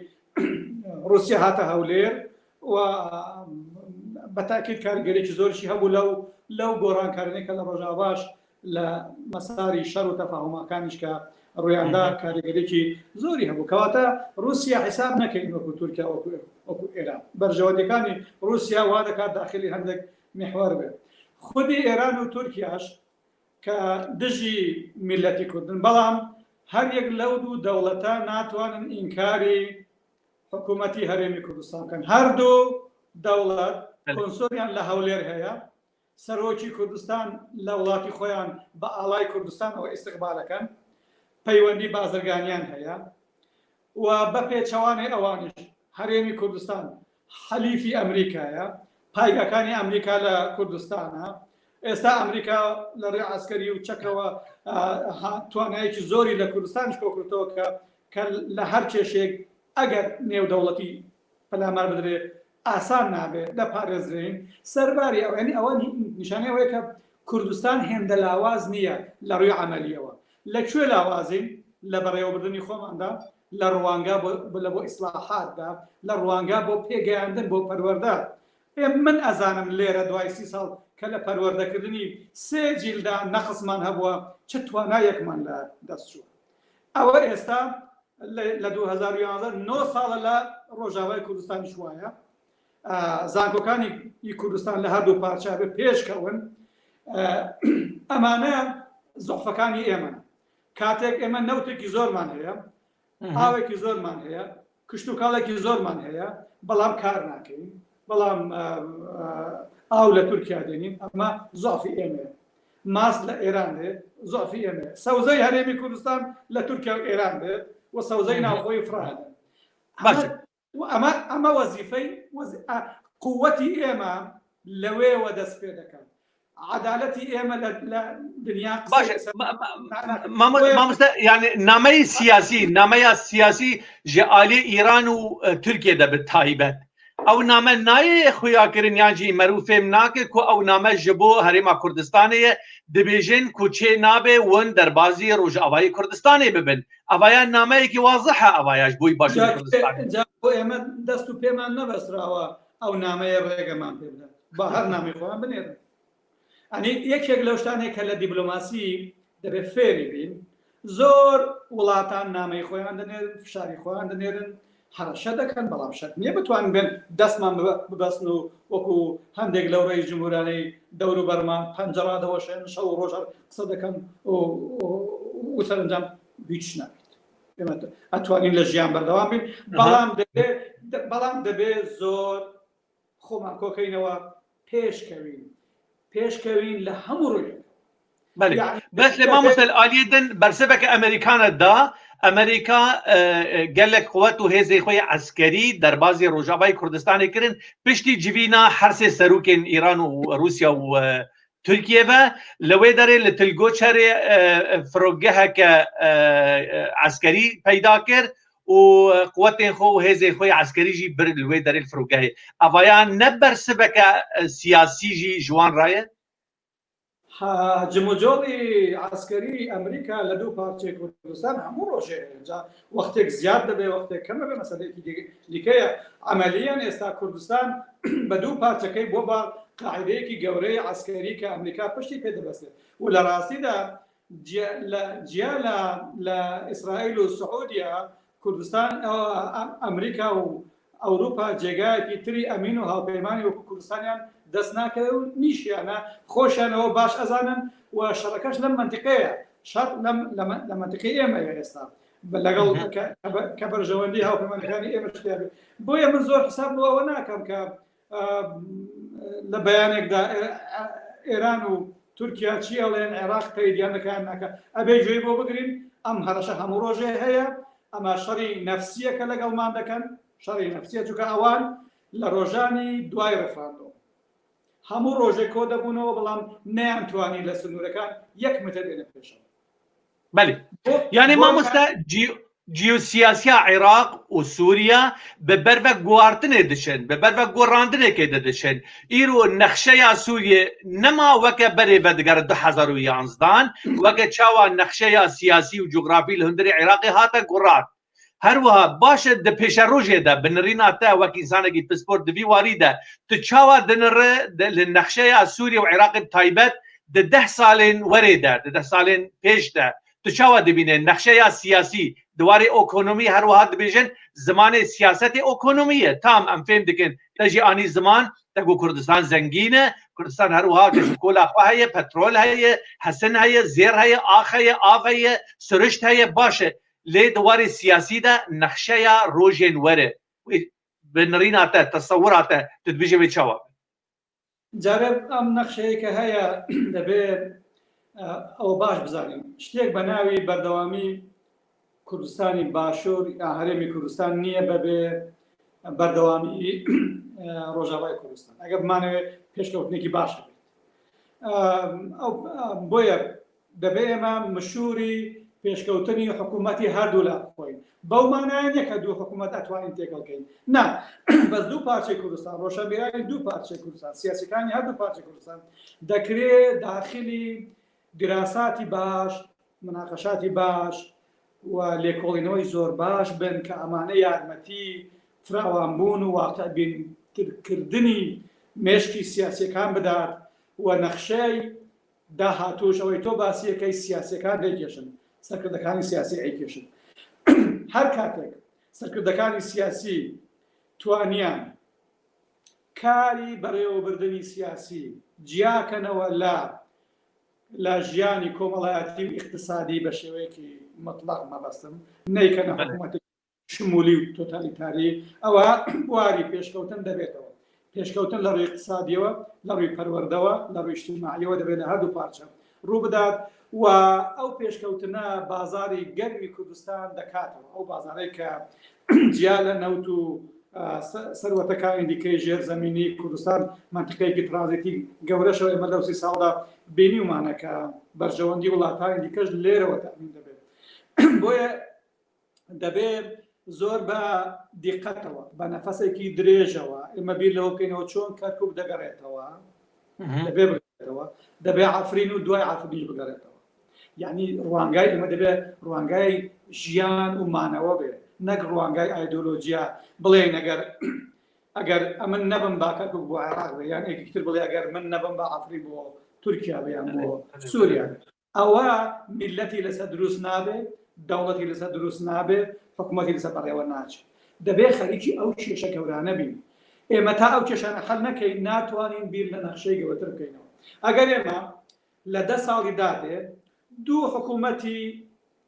ڕووسیا هاتە هەولێر و بە تاکید کاریگەرێکی زۆرشی هەبوو لەو لەو گۆڕانکارانەی کە لە ڕۆژاواش لە مەساری شەڕ و تەفاهومەکانیش کە ڕوویاندا کاریگەرێکی زۆری هەبوو کەواتە رووسیا حیساب نەکەین وەکو تورکیا وەکو وەکو ئێران بەرژەوەندیەکانی رووسیا وا دەکات داخلی هەندێک میحوەر بێت خودی ئێران و تورکیاش کە دژی میلەتی کوردن بەڵام هەر یەک لەو دوو دەوڵەتە ناتوانن ئینکاری حکوومەتی هەرێمی کوردستان بکەن هەردوو دەوڵەت کۆنسۆریان لە هەولێر هەیە سەرۆکی کوردستان لە وڵاتی خۆیان بە ئاڵای کوردستانەوە ئیستقبالەکەن، پەیوەندی بازرگانیان هەیە و بە پێچەوانەی ئەوانیش هەرێمی کوردستان حەلیفی ئەمریکایە، پایگاکانی ئەمریکا لە کوردستانە، ئێستا ئەمریکا لە ڕێ عەسکەری و چەکەوە توانایەکی زۆری لە کوردستانیش کۆکردەوە کە کە لە هەر کێشەیەک ئەگەر نێودەوڵەتی پەلامار بدرێ ئاسان نابێ دەپارێزرێین سەرباری ئەوە یانی ئەوە نیشانەی ئەوەیە کە کوردستان هێندە لاواز نییە لە ڕووی عەمەلیەوە لە کوێ لاوازین لە بەڕێوەبردنی خۆماندا لە ڕوانگا بۆ لە بۆ ئیسلاحاتدا لە ڕوانگا بۆ پێگەیاندن بۆ پەروەردە ئێ من ئەزانم لێرە دوای سی ساڵ کە لە پەروەردەکردنی سێ جیلدا نەقسمان هەبووە چ توانایەکمان لە دەست چووە ئەوە ئێستا لە 2011 نۆ ساڵە لە ڕۆژاوای کوردستانیش وایە زانکۆکانی کوردستان لە هەردوو پارچە بێ پێشکەون ئەمانە زۆفەکانی ئێمە کاتێک ئێمە نەوتێکی زۆرمان هەیە ئاوێکی زۆرمان هەیە کشتوکاڵێکی زۆرمان هەیە بەڵام کار ناکەین بەڵام ئاو لە تورکیا دێنین ئەمە زۆفی ئێمەیە ماست لە ئێران دێت زۆفی ئێمەیە سەوزەی هەرێمی کوردستان لە تورکیا و ئێران دێت و سەوزەی ناوخۆی فڕادن ئەمە ئەمە وەزیفەی قووەتی ئێمە لەوێوە دەست پێ دەکات عەدالەتی ئێمە لە دنیا مامۆستا یعنی نامەی سیاسی نامەیە سیاسی ji aliyê Îran û Tirkiye de bi taybet ew name nayê xuyakirin yan jî merû fêm nake ku ew name ji bo Herêma Kurdistanê ye dibêjin ku çê nabe win derbazî Rojavayê Kurdistanê bibin evaya nameyekî wazih e evaya ji bo Başûrê Kurdistanê بۆ ئێمە دەست و پێمان نەبەستراوە ئەو نامەیە ڕێگەمان پێ بدات با هەر نامی خۆیان بنێرن ئەنی یەکێک لەو شتانێک کە لە دیبلۆماسی دەبێت فێری بین زۆر وڵاتان نامەی خۆیان دەنێرن فشاری خۆیان دەنێرن هەڕەشە دەکەن بەڵام شەرت نییە بتوانن بێن دەستمان ببەستن و وەکو هەندێک لەو ڕێی جمهورانەی دەوروبەرمان پەنجە ڕادەوەشێن شەو و ڕۆژ قسە دەکەن و سەرەنجام هیچ نابێت ئێمە ئەتوانین لە ژیان بەردەوام بین بەڵام دەبێ بەڵام دەبێ زۆر خۆمان کۆکەینەوە پێشکەوین پێشکەوین لە هەموو ڕوویەک. بەلێ بەس لێ مامۆستا li aliyê din bersiveke Amerîkana da Amerîka gelek quwet û hêzê xwe yê eskerî derbazî Rojavayê Kurdistanê kirin piştî civîna hersê serokên Îran û Rûsya û Tirkiye ve li wê derê li Tilgoçerê firokgeheke eskerî peyda kir û quwetên xwe û hêzên xwe yê eskerî jî bir li wê derê li firokgehê. Evaya ne bersiveke siyasî jî ji wan re ye? جموجۆڵی عەسکەری ئەمریکا لە دوو پارچەی کوردستان هەموو ڕۆژێ هەیە جا وەختێک زیاد دەبێ وەختێک کەم دەبێ مەسەلەیەکی دیکەیە عەمەلیەن ئێستا کوردستان بە دوو پارچەکەی بۆ بە قاعدەیەکی گەورەی عەسکەری کە ئەمریکا پشتی پێ دەبەستێت و لە ڕاستیدا جیا لە لە ئیسرائیل و سعودیە کوردستان ئەمریکا و ئەوروپا جێگایەکی تری ئەمین و هاوپەیمانی وەکو کوردستانیان دەست ناکەوێ و نیشیانە، خۆشیان ئەوە باش ئەزانن و شەڕەکەش لەم مەنتیقەیە، شەڕ لەم لە مەنتیقەی ئێمەیە ئێستا لەگەڵ کە بەرژەوەندی هاوپەیمانەکانی ئێمەش تیا بێ. بۆیە من زۆر حساب بۆ ئەوە ناکەم کە لە بەیانێکدا ئێران و تورکیا چی ئەڵێن عێراق تەیدیان دەکەن ناکە ئەبێ گوێی بۆ بگرین ئەم هەڕەشە هەموو ڕۆژێ هەیە ئەمە شەڕی نەفسیە کە لەگەڵمان دەکەن شەڕی نەفسیە چونکە ئەوان لە ڕۆژانی دوای ڕفراندۆم هەموو ڕۆژێک کۆ دەبوونەوە بەڵام نەیانتوانی لە سنوورەکان یەک متر بێنە پێشەوە. بەلی یعنی مامۆستا جیوسیاسیا عێراق و سووریا بە بەرڤە گوارتنێ دچن بە بەرڤە گۆڕاندنێکێ دەدچن ئیرۆ نەخشەیا سووریە نەما وەکە بەرێ ڤەدگەرە 2011 وەکە چاوا نەخشەیا سیاسی و جوگرافی لە هوندرێ عێراقێ هاتە گوڕات هەروەها باشە دە پێشەڕۆژێ دە بنڕینا تە وەک ئینسانێکی پسپۆر دڤی واری دە تو چاوا دنڕێ لە نەخشەیا سووریە و عێراقێ تایبەت دە ده سالێن وەرێ دە دە ده سالێن پێش دە تو چاوا دبینێ نەخشەیا سیاسی دوارێ ئۆکۆنۆمی هەروەها دبێژن زمانێ سیاسەتێ ئۆکۆنۆمیە تام ئەم فێم دکن تەژی ئانی زمان تەگو کوردستان زەنگینە کوردستان هەروەها کەش و کۆلا خوا هەیە پەترۆل هەیە هەسن هەیە زێر هەیە ئاخ هەیە ئاڤ هەیە سروشت هەیە باشە لێ di warê siyasî de nexşeya rojên were wê bi nirîna te, tesewura te tu dibêjî wê çawa be? جارێ ئەم نەخشەیە کە هەیە دەبێ ئەوە باش بزانین شتێک بە ناوی بەردەوامی کوردستانی باشوور یا هەرێمی کوردستان نییە بەبێ بەردەوامی ڕۆژاوای کوردستان ئەگەر بمانەوێت پێشکەوتنێکی باش بێت بۆیە دەبێ ئێمە مشووری پێشکەوتنی حکوومەتی هەردوولا بخۆین. بەو مانایە نییە کە دوو حکوومەت ئەتوانین تێکەڵ کەین. نا، بەس دوو پارچەی کوردستان، ڕۆشەنبیرانی دوو پارچەی کوردستان، سیاسیەکانی هەردوو پارچەی کوردستان دەکرێ داخلی دیراساتی باش، مناقەشاتی باش و لێکۆڵینەوەی زۆر باش بن کە ئەمانە یارمەتی فراوانبوون و واقعبینترکردنی مێشکی سیاسیەکان بدات و نەخشەی داهاتووش ئەوەی تۆ باسی ئەکەی سیاسیەکان دەیکێشن سەرکردەکانی سیاسی ئەیکێشن هەر کاتێک سەرکردەکانی سیاسی توانیان کاری بەڕێوەبردنی سیاسی جیاکەنەوە لە لە ژیانی کۆمەڵایەتی و ئیقتسادی بە شێوەیەکی مطلق مەبەستم نەیکەنە حکوومەتی شمولی و تۆتالیتاری ئەوە بواری پێشکەوتن دەبێتەوە پێشکەوتن لە ڕووی اقتصادیەوە لە ڕووی پەروەردەوە لە ڕووی اجتماعیەوە دەبێت لە هەردوو پارچە ڕووبدات و ئەو پێشکەوتنە بازاری گەرمی کوردستان دەکاتەوە ئەو بازارەی کە جیا لە نەوت و سەروەتەکانی دیکەی ژێر زەمینی کوردستان منتیقەیەکی ترانزیتی گەورەشەوە ئێمە لەو سی ساڵدا بینیومانە کە بەرژەوەندی وڵاتانی دیکەش لێرەوە تەئمین دەبێت بۆیە دەبێ زۆر بە دیقەتەوە بە نەفەسێکی درێژەوە ئێمە بیر لەوە بکەینەوە چۆن کەرکک دەگەڕێتەوە دەبێ بگەڕێتەوە دەبێ عفرین و دوای عفرینیش بگەڕێتەوە یعنی ڕوانگای ئێمە دەبێ ڕوانگای ژیان و مانەوە بێ نەک ڕوانگای ئایدۆلۆژیا بڵێن ئەگەر ئەگەر ئەمن نەبم با کەرکک بۆ عێراق بێ یان یەکێکی تر بڵێ ئەگەر من نەبم با عفرین بۆ تورکیا بێ یان بۆ سووریا بێ ئەوە میللەتی لەسەر دروست نابێ، دەوڵەتی لەسەر دروست نابێ، حکومەتی لەسەر بەڕێوە ناچێ. دەبێ خەریکی ئەو کێشە گەورانە بین. ئێمە تا ئەو کێشانە حەل نەکەین ناتوانین بیر لە نەخشەی گەورەتر بکەینەوە. ئەگەر ئێمە لە دە ساڵی دادێ دوو حکومەتی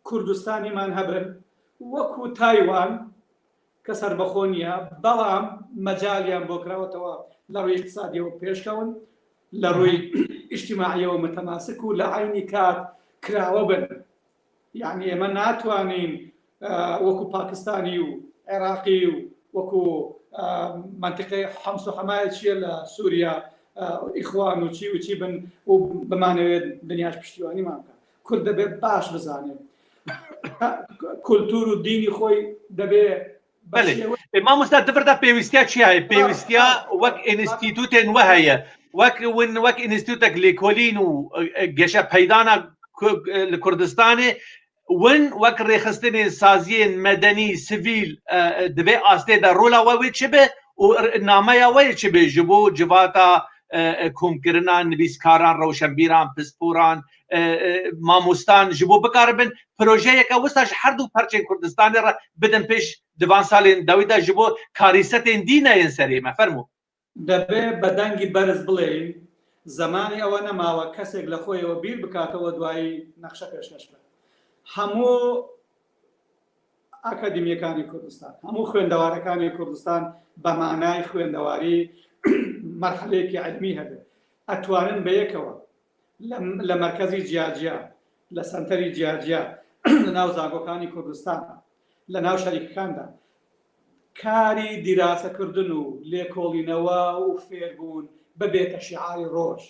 کوردستانیمان هەبن وەکو تایوان کە سەربەخۆ نییە، بەڵام مەجالیان بۆ کراوەتەوە لە ڕووی ئیقتسادیەوە پێشکەون، لە ڕووی ئیجتیماعیەوە متەماسک و لە عەینی کات کراوە بن. یەعنی ئێمە ناتوانین وەکو پاکستانی و عێراقی و وەکو مەنتیقەی حەمس و حەمایە چییە لە سووریا ئیخوان و چی و چی بن و بمانەوێت دنیاش پشتیوانیمان بکات. کورد دەبێت باش بزانێت کولتور و دینی خۆی دەبێ مامۆستا دبردا پێویستیا چی هەیە پێویستیا وەک ئینستیتوتێن وە هەیە. وەک ون وەک ئینستیتوتێک لێکۆلین و گەشە پەیدانا لە کوردستانێ ون وەک ڕێخستنێن سازیێن مەدەنی سڤیل دبێ ئاستێ دە ڕۆلا وە وێ چ بێ و نامەیا وەیێ چ بێ ji بۆ جڤاتا کۆمکردنا نویسکاران ڕەوشەنبیران پسپۆران مامۆستان ji بۆ بکاربن پرۆژەیەکە وسا ji هەردوو پەرچێن کوردستانێ ڕە بدەن پێش دڤان سالێن داوی دا ji بۆ کاریسەتێن دی نەیەن سەرێ مە فەرموو. دەبێ بە دەنگی بەرز بڵێین زەمانی ئەوە نەماوە کەسێک لە خۆیەوە بیر بکاتەوە دوایی نەخشە پێشکەش بکات. هەموو ئاکادیمیەکانی کوردستان، هەموو خوێندەوارەکانی کوردستان بە مانای خوێندەواری مەرحەلەیەکی عیلمی هەبێ ئەتوانن بە یەکەوە لە مەرکەزی جیاجیا لە سەنتەری جیاجیا لە ناو زانکۆکانی کوردستان لە ناو شەریکەکاندا کاری دیراسەکردن و لێکۆڵینەوە و فێربوون ببێتە شیعاری ڕۆژ.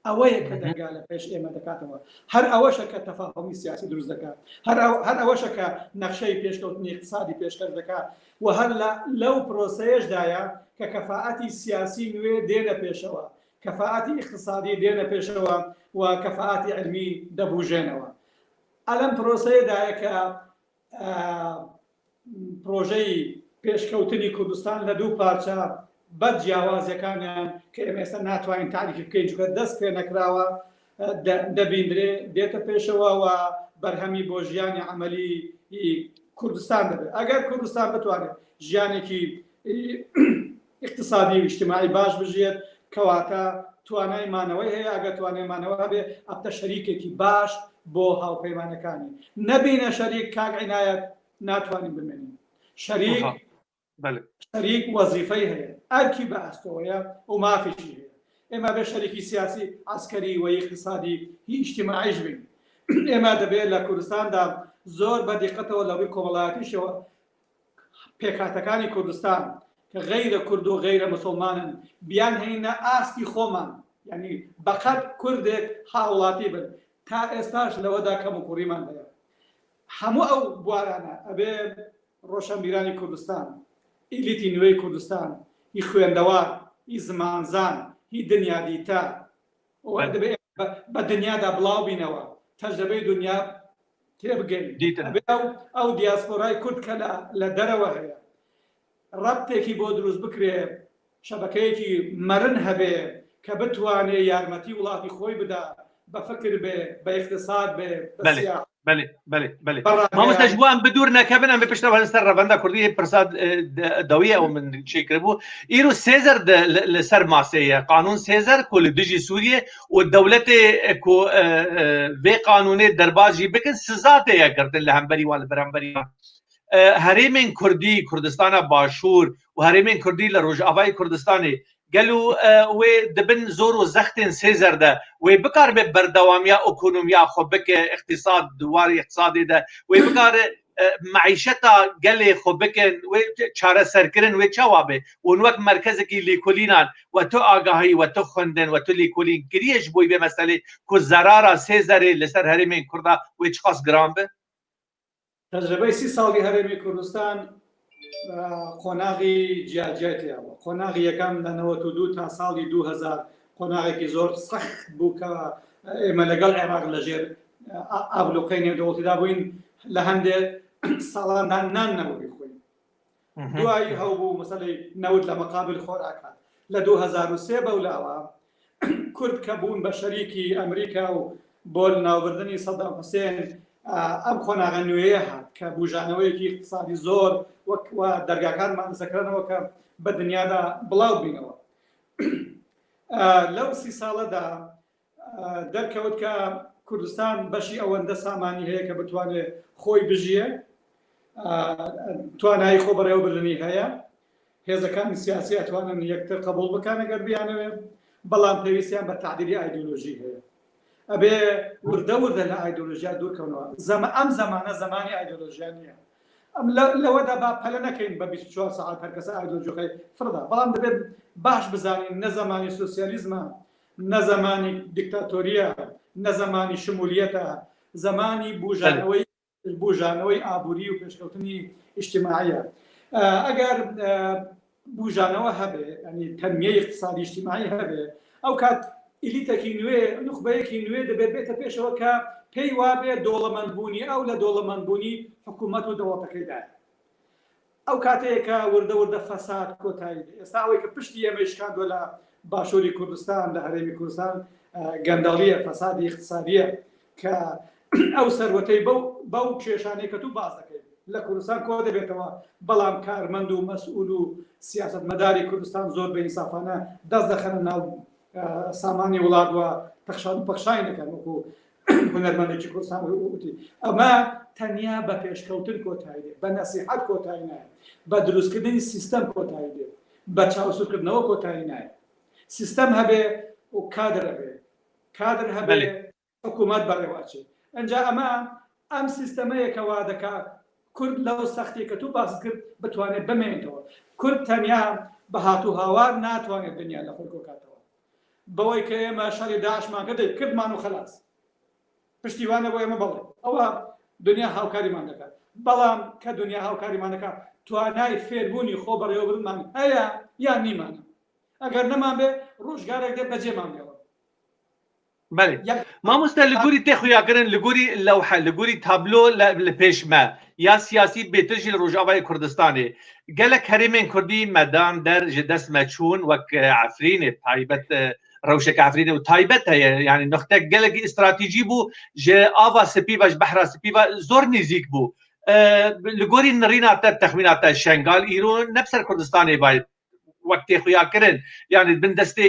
ئەوەیە کە دەرگا لە پێش ئێمە دەکاتەوە. هەر ئەوەشە کە تەفاهومی سیاسی دروست دەکات. هەر هەر ئەوەشە کە نەخشەی پێشکەوتنی ئیقتسادی پێشکەش دەکات و هەر لە لەو پرۆسەیەشدایە کە کەفائەتی سیاسی نوێ دێنە پێشەوە، کەفائەتی ئیقتسادی دێنە پێشەوە و کەفائەتی عیلمی دەبوژێنەوە. ئەلەم پرۆسەیەدایە کە پرۆژەی پێشکەوتنی کوردستان لە دوو پارچە بە جیاوازیەکانیان کە ئێمە ئێستا ناتوانین تاریفی بکەین چونکە دەست پێ نەکراوە دەبیندرێ دێتە پێشەوە و بەرهەمی بۆ ژیانی عملی کوردستان دەبێت ئەگەر کوردستان بتوانێت ژیانێکی اقتصادی و اجتماعی باش بژیێت کەواتە توانای مانەوەی هەیە ئەگەر توانای مانەوە هەبێ ئەبتە شەریکێکی باش بۆ هاوپەیمانەکانی نەبینە شەریک کاک عینایەت ناتوانین بمێنین شەریک شەریک وەزیفەی هەیە ئەرکی بە ئەستۆیە و مافیشی هەیە ئێمە بێ شەریکی سیاسی عسکەری و اقتصادی هی اجتماعیش بین ئێمە دەبێت لە کوردستاندا زۆر بە دیقەتەوە لە ڕووی کۆمەڵایەتیشەوە پێکهاتەکانی کوردستان کە غەیرە کورد و غەیرە مسوڵمانن بیانهێنینە ئاستی خۆمان یعنی بەقەد کوردێک هاوڵاتی بن تا ئێستاش لەوەدا کەم و کوڕیمان هەیە هەموو ئەو بوارانە ئەبێ ڕۆشنبیرانی کوردستان ئیلیتی نوێی کوردستان هی خوێندەوار هی زمانزان هی دنیادیتە دەبێ بە دنیادا بڵاو بینەوە تەجربەی دنیا تێبگەین ئەو دیاسپۆرای کورد کە لە دەرەوە هەیە ڕەبتێکی بۆ دروست بکرێ شەبەکەیەکی مەرن هەبێ کە بتوانێ یارمەتی وڵاتی خۆی بدا بە فکر بێ بە اقتصاد بێ بە سیاحەت بەێ بەێ بەێ مامۆستا ژوان بدور نەکەبن ئەم پشتە سەر ڕەبەندە کوردی پرساد دەویە ئەو من چێکرد بوو ئیرو سێزەر لەسەر ماسەیە قانون سێزەر کو لە دژی سووریە و دەولەتێ کو vê قانونê derbazî bikin siza têye girtin li hemberî wan li beramberî wan herêmên Kurdî Kurdistana Başûr û herêmên Kurdî li Rojavayê Kurdistanê Gelo wê di bin zor û zextên Sêzer de wê bikaribe berdewamiya ekonomiya xwe bike, îqtîsad di warê îqtîsadê de wê bikare meîşeta gelê xwe bikin, wê çareserkirin wê çawa be? Hûn wek merkezekî lêkolînan we tu agahî, we tu xwendin, we tu lêkolîn kiriye ji bo vê meselê ku zerara Sêzerê li ser herêmên Kurda wê çiqas giran be? تەجرەبەی سی ساڵی هەرێمی کوردستان قۆناغی جیاجیای تیا بوو. قۆناغی یەکەم لە 92 تا ساڵی 2000 قۆناغێکی زۆر سەخت بوو کە ئێمە لەگەڵ عێراق لەژێر ئابلوقەی نێودەوڵەتیدا بووین لە هەندێک ساڵاندا نان نەبوو بیخۆین. دوایی هەبوو مەسەلەی نەوت لە مقابل خۆراک هات لە 2003 بەولاوە کورد کە بوون بە شەریکی ئەمریکا و بۆ لەناوبردنی سەدام حوسێن ئەم قۆناغە نوێیە هات کە بوژانەوەیەکی اقتصادی زۆر وەک و دەرگاکانمان دەکرانەوە کە بە دنیادا بڵاو بینەوە لەو سی ساڵەدا دەرکەوت کە کوردستان بەشی ئەوەندە سامانی هەیە کە بتوانێت خۆی بژیە توانایی خۆ بەڕێوەبردنی هەیە هێزەکانی سیاسی ئەتوانن یەکتر قبول بکەن ئەگەر بیانەوێت بەڵام پێویستیان بە تعدیلی ئایدۆلۆژی هەیە ئەبێ وردە وردە لە ئایدۆلۆژیا دوورکەونەوە زەمە ئەم زەمانە زەمانی ئایدۆلۆژیا نییە ئەم لەوەدا با پەلە نەکەین بە 24 سەعات هەرکەسە ئایدۆلۆژیەکەی فڕدا بەڵام دەبێت باش بزانین نە زەمانی سۆسیالیزمە نە زەمانی دیکتاتۆریە نە زەمانی شمولیەتە زەمانی بوژانەوەی بوژانەوەی ئابووری و پێشکەوتنی ئیجتیماعیە ئەگەر بوژانەوە هەبێ ینی تەنمیەی اقتصادی ئیجتیماعی هەبێ. ئەو کات ئیلیتەکی نوێ، نوخبەیەکی نوێ دەبێت بێتە پێشەوە کە پێی وابێ دۆڵەمەندبوونی ئەو لە دۆڵەمەندبوونی حکوومەت و دەوڵەتەکەیدایە. ئەو کاتەیە کە وردە وردە فەساد کۆتایی دێ. ئێستا ئەوەی کە پشتی ئێمەی شکاندووە لە باشووری کوردستان، لە هەرێمی کوردستان گەندەڵییە، فەسادی ئیقتسادییە کە ئەو سەروەتەی بەو بەو کێشانەی کە تو باس دەکەی لە کوردستان کۆ دەبێتەوە، بەڵام کارمەند و مەسئول و سیاسەتمەداری کوردستان زۆر بە ئینسافانە دەست دەخەنە ناو سامانی وڵات و تەخشان و پەخشانی دەکەن وەکو هونەرمەندێکی کوردستان وتی ئەمە تەنیا بە پێشکەوتن کۆتایی دێ، بە نەسیحەت کۆتایی نایە، بە دروستکردنی سیستەم کۆتایی دێ، بە چاوسوورکردنەوە کۆتایی نایە. سیستەم هەبێ و کادر هەبێ، کادر هەبێ حکوومەت بەڕێوە ئەچێ. ئینجا ئەمە ئەم سیستەمەیە کە وا دەکا کورد لەو سەختیە کە تو باست کرد بتوانێت بمێنێتەوە. کورد تەنیا بە هات و هاوار ناتوانێت دنیا لە خۆی کۆکاتەوە. بەوەی کە ئێمە شەڕی داعشمان کرد دەی کردمان و خەلاس. پشتیوانە بۆ ئێمە بەڵێ ئەوە دنیا هاوکاریمان دەکات. بەڵام کە دنیا هاوکاریمان دەکات توانای فێربوونی خۆ بەڕێوەبردنمان هەیە یان نیمانە؟ ئەگەر نەمان بێ ڕۆژگارێک دێ بەجێمان دێڵن. بەێ مامۆستا لە گوری تێ خویاکردن لە گوری لەوحە لە گوری تابلۆ لە پێشمە یا سیاسی بێتر ژی لە ڕۆژاوای کوردستانێ گەلک هەرێمێن کوردی مەدان دەر ji دەست me çûn wek Efrînê taybet rewşeke Efrînê û taybet heye yani nuxte gelekî stratejî bû ji ava spî ve ji behra spî ve zor nêzîk bû li gorî nirîna te texmîna te Şengal îro ne bi ser Kurdistanê ve wek tê xuyakirin yani bin destê